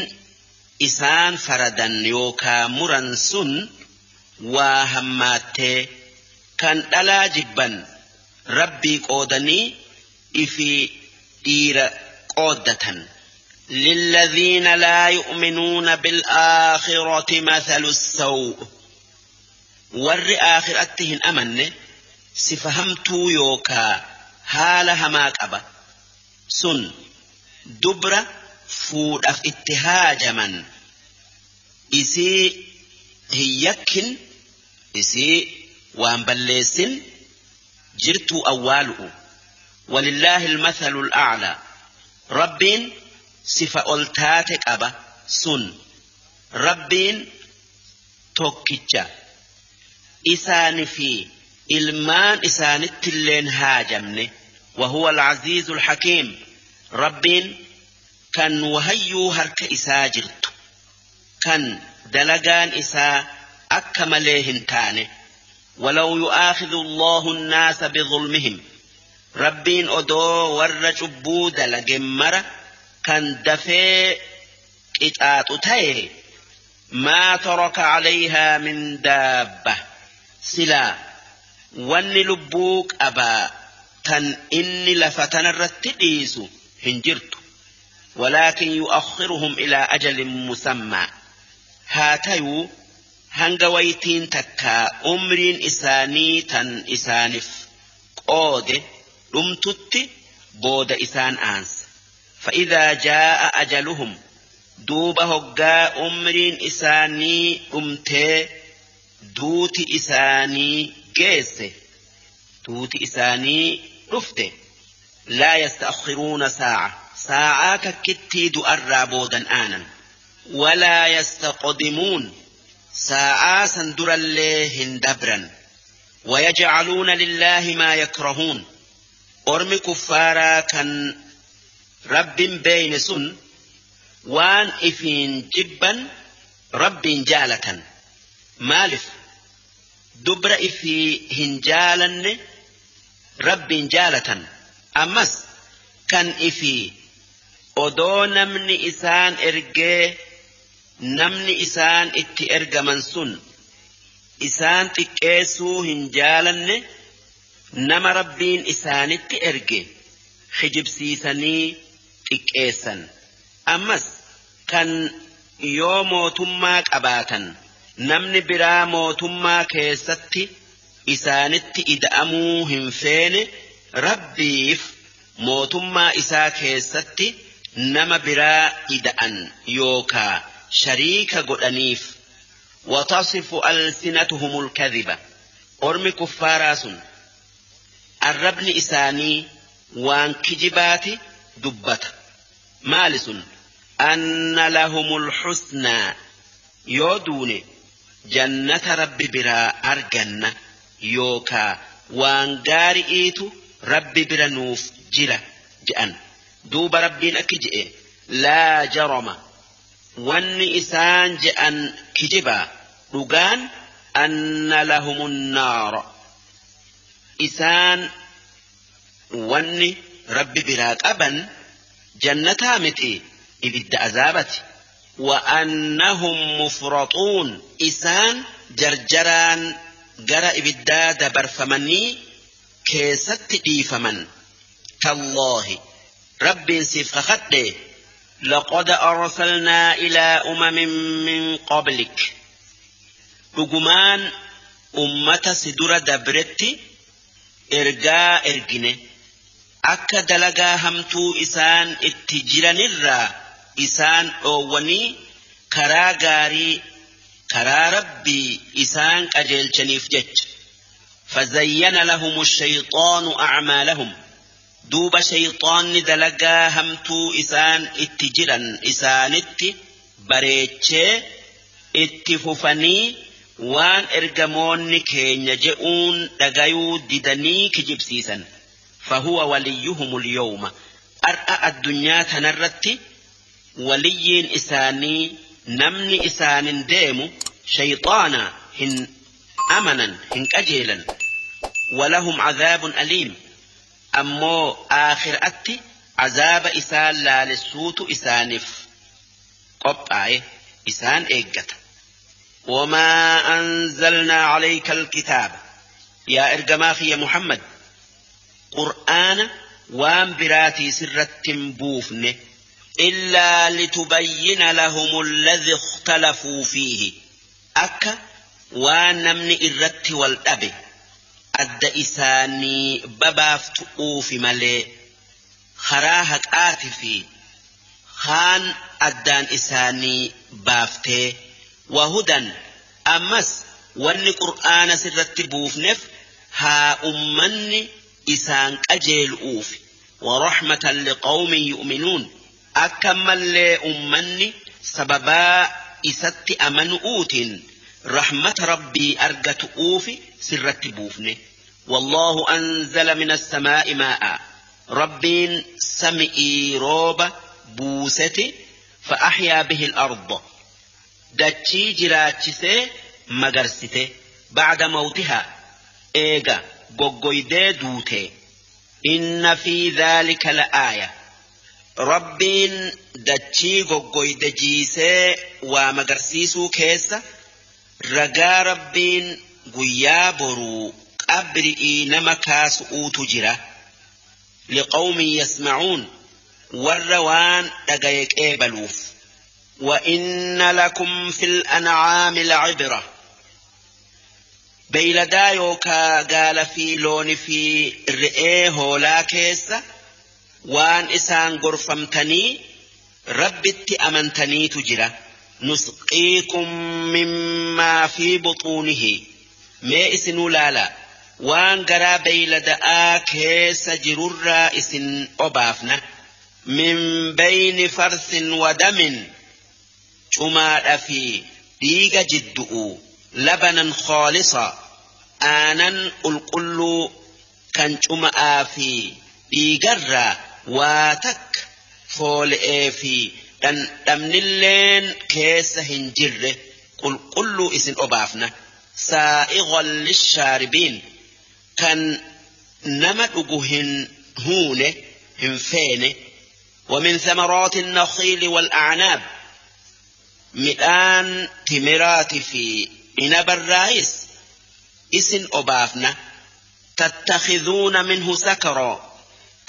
isaan faradan yookaa muran sun waa hammaattee kan dhalaa jibban rabbii qoodanii ifi dhiira qooddatan. للذين لا يؤمنون بالآخرة مثل السوء ور آخرتهن أمن سفهمتو يوكا هالها ما قبا سن دبرة fuudhaaf itti haajaman isii hin yakkin isii waan balleessin jirtuu awwaalu'u walillaahi almathalu al'aclaa rabbiin sifa ol taate qaba sun rabbiin tokkicha isaani fi ilmaan isaanittilleen haajamne wahuwa alcaziizu alxakiim rabbiin kan wahayyuu harka isaa jirtu kan dalagaan isaa akka malee hin taane. Walaw yu'aakhidhu Allahu an-naasa bidhulmihim, Rabbiin odoo warra cubbuu dalage mara kan dafee qixaaxu ta'e, maa taraka calayhaa min daabba, silaa wanni lubbuu qabaa tan inni lafa tanarratti dhiisu hin jirtu. Walaakin yu'akhiruhum ilaa ajalin musammaa, haa tayuu hanga waytiin takkaa umriin isaanii tan isaaniif qoode dhumtutti booda isaan aansa. Fa'idhaa jaa'a ajaluhum, duuba hoggaa umriin isaanii dhumtee duuti isaanii geesse, duuti isaanii dhufte, laa yasta'akhiruuna saa'a, saa'aa takkittii du'arraa boodan aanan, walaa yastaqdimuun, saa'aa san durallee hin dabran. Wayajcaluuna lillaahi maa yakrahuun, ormi kuffaaraa kan Rabbin beeyne sun waan ifiin jibban Rabbiin jaalatan. Maalif dubra ifii hin jaalanne Rabbiin jaalatan? Ammas kan ifii odoo namni isaan ergee namni isaan itti ergaman sun isaan xiqqeessuu hin jaalanne nama Rabbiin isaanitti erge kijibsiisanii xiqqeessan. Ammas kan yoo mootummaa qabaatan namni biraa mootummaa keessatti isaanitti ida'amuu hin feene Rabbiif mootummaa isaa keessatti nama biraa ida'an yookaa shariika godhaniif. Watasifu alsinatuhumul kadhiba, ormi kuffaaraa sun arrabni isaanii waan kijibaati dubbata. Maali sun? Anna lahumul husnaa, yoo duune jannata Rabbi biraa arganna yookaa waan gaari'iitu Rabbi bira nuuf jira je'an. Duuba Rabbiin akki je'e: laa jarama, wanni isaan je'an kijibaa, dhugaan anna lahumun naara, isaan wanni Rabbi biraa qaban jannataa miti, ibidda azaabati. Wa'annahum mufraxuun, isaan jarjaraan gara ibiddaa dabarfamanii keessatti dhiifaman. Tallaahi, Rabbiin siif kakadhe, laqad arsalnaa ilaa umamin min qablik, dhugumaan ummata si dura dabretti ergaa ergine, akka dalagaa hamtuu isaan itti jiranirraa isaan dhoowwanii karaa gaarii karaa Rabbii isaan qajeelchaniif jecha. Fazayyana lahum shayxaanu acmaalahum, duuba shayxaanni dalagaa hamtuu isaan itti jiran isaanitti bareechee itti fufanii waan ergamoonni keenya je'uun dhagayuu didanii kijibsiisan. Fahuwa waliyyuhumul yawma, ar'a addunyaa tanarratti waliyyiin isaanii namni isaanin deemu shayxaana, hin amanan, hin qajeelan. Walahum cadaabun aliim, ammoo aakhiraatti azaaba isaan laalessuutu isaaniif qophaa'e isaan eeggata. وما أنزلنا عليك الكتاب، yaa ergamaa kiyya Muhammad, qur'aana waan biraatii sirratti hin buufne, إلا لتبين لهم الذي اختلفوا فيه, akka waan namni irratti wal dhabe adda isaanii babaaftu'uufi malee, karaa haqaati fi kaan addaan isaanii baaftee. وهدى, ammas wanni qur'aana sirratti buufneef haa ummanni isaan qajeelu'uufi. ورحمة لقوم يؤمنون, akka mallee ummanni sababaa isatti amanu'uutiin rahmata Rabbii argatu'uufi sirratti buufne. والله أنزل من السماء ماء, Rabbiin sami'ii rooba buuseti, فأحيا به الأرض. Dachii jiraachisee magarsite bacda mawtihaa eega goggoydee duute. Inna fi dhaalika la'aaya. Rabbiin dachii goggoyde jiisee waa magarsiisuu keessa ragaa Rabbiin guyyaa boruu qabri'ii nama kaasu'uutu jira. Liqawmin yasma'uun warra waan dhagaye qeebaluuf. وإن لكم في الأنعام لعبرة بيلدا يوكا قال في لون في رئيه هولا كيس وان إسان غرفمتني ربت أمنتني تجرى نسقيكم مما في بطونه ما إسنو لالا وان قرا بيلدا كيس جرر إسن أبافنا من بين فرث ودم cumaadha fi dhiiga jiddu'u labanan khaalisa aanan qulqulluu kan cuma'aa fi dhiigarraa waa takka foole'ee fi dhandhamnilleen keessa hin jirre qulqulluu isin obaafna. Saa'iqan lishaaribiin kan nama dhugu hin huune hin feene. ومن ثمرات النخيل والأعناب midhaan timiraati fi inabarraayis isin obaafna. Tattakhiduuna minhu sakaroo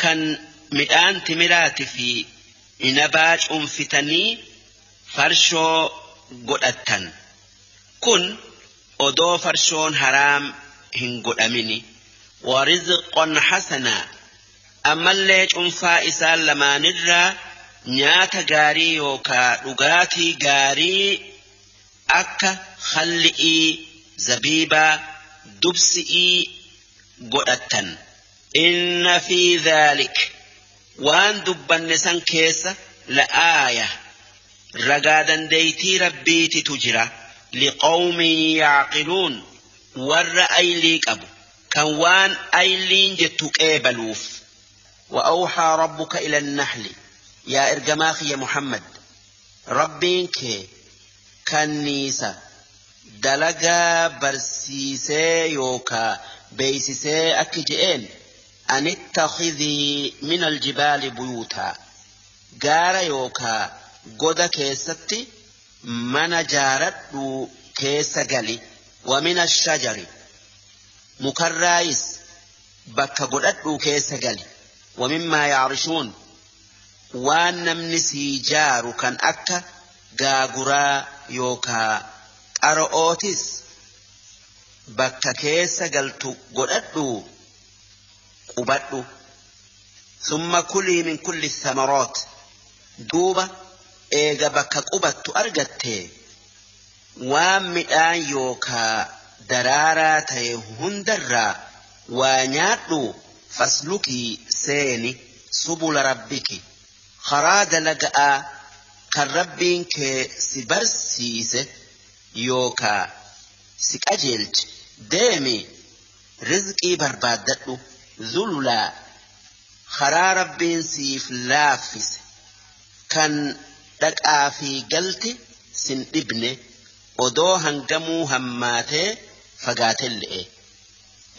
kan midhaan timiraati fi inabaa cuunfitanii farshoo godhattan. Kun odoo farshoon haraam hin godhamini. Warizqan hasanaa ammallee cuunfaa isaan lamaanirraa nyaata gaarii yookaa dhugaatii gaarii akka khalli'ii, zabiibaa, dubsi'ii godhattan. Inna fi dhaalik waan dubbanne san keessa la'aaya ragaa dandeeytii rabbiititu jira. Liqawmin yaaqiluun warra aylii qabu kan waan ayliin jettu qeebaluuf. وأوحى ربك إلى النحل يا إرجماخي يا محمد ربينك كنيسة دلقا برسيسي يوكا بيسيسي أكجئين أن اتخذي من الجبال بيوتا جارا يوكا قد كيستي من جارت كيس قلي ومن الشجر مكرايس بكا قدت كيس قلي ومما يعرشون waan namni sii jaaru kan akka gaaguraa yookaa qara'ootis bakka keessa galtu godhadhu qubadhu. Summa kulii min kulli thamaroot duuba eega bakka qubattu argatte waan midhaan yookaa daraaraa ta'e hundarraa waa nyaadhu. Faslukii seeni subula rabbiki karaa dalaga'aa kan rabbiin kee si barsiise yookaa si qajeelche deemi rizqii barbaaddadhu. Zululaa karaa rabbiin siif laaffise kan dhaqaa fi galti sin dhibne odoo hangamuu hammaatee fagaatelle'e.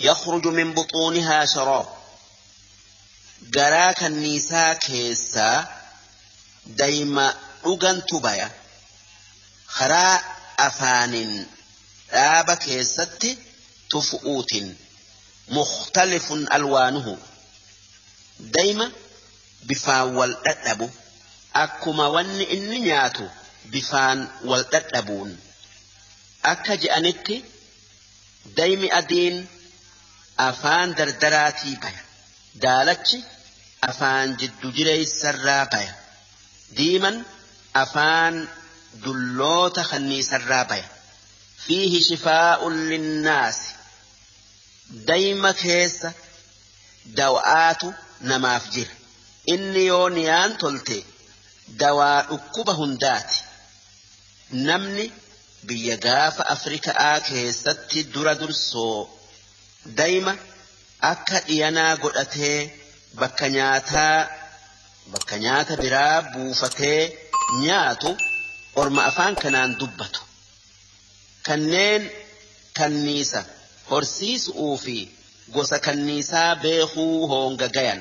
Yakhruju min buxuunihaa sharaab garaa kanniisaa keessaa dayma dhugantu baya. Karaa afaanin dhaaba keessatti tufu'uutin mukhtalifun alwaanuhu dayma bifaan wal dhadhabu akkuma wanni inni nyaatu bifaan wal dhadhabuun. Akka je'anitti daymi adiin afaan dardaraatii baya, daalachi afaan jiddu jireessarraa baya, diiman afaan dulloota kanniisarraa baya. Fiihi shifaa'un linnaasi dayma keessa daw'aatu namaaf jira. Inni yoo niyaan tolte dawaa dhukkuba hundaati. Namni biyya gaafa Afrikaa keessatti dura dursoo dayma akka dhiyanaa godhatee bakka nyaata biraa buufatee nyaatu Orma afaan kanaan dubbatu. Kanneen kanniisa horsiisuu fi gosa kanniisaa beekuu hoonga gayan.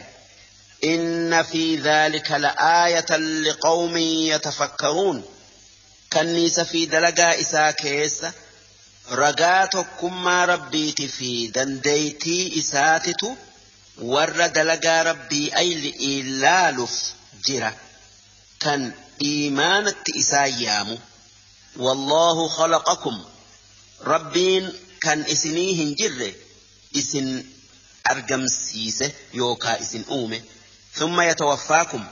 Inna fi dhaalika la'aayatan liqawmin yatafakkaruun. Kanniisa fi dalagaa isaa keessa ragaa tokkummaa rabbiiti fi dandeeytii isaatitu warra dalagaa rabbii ayli ilaaluuf jira kan iimaanatti isaa yaamu. Wallaahu khalaqakum, rabbiin kan isinii hin jirre isin argamsiise yookaa isin uume. Thumma yatawaffaakum,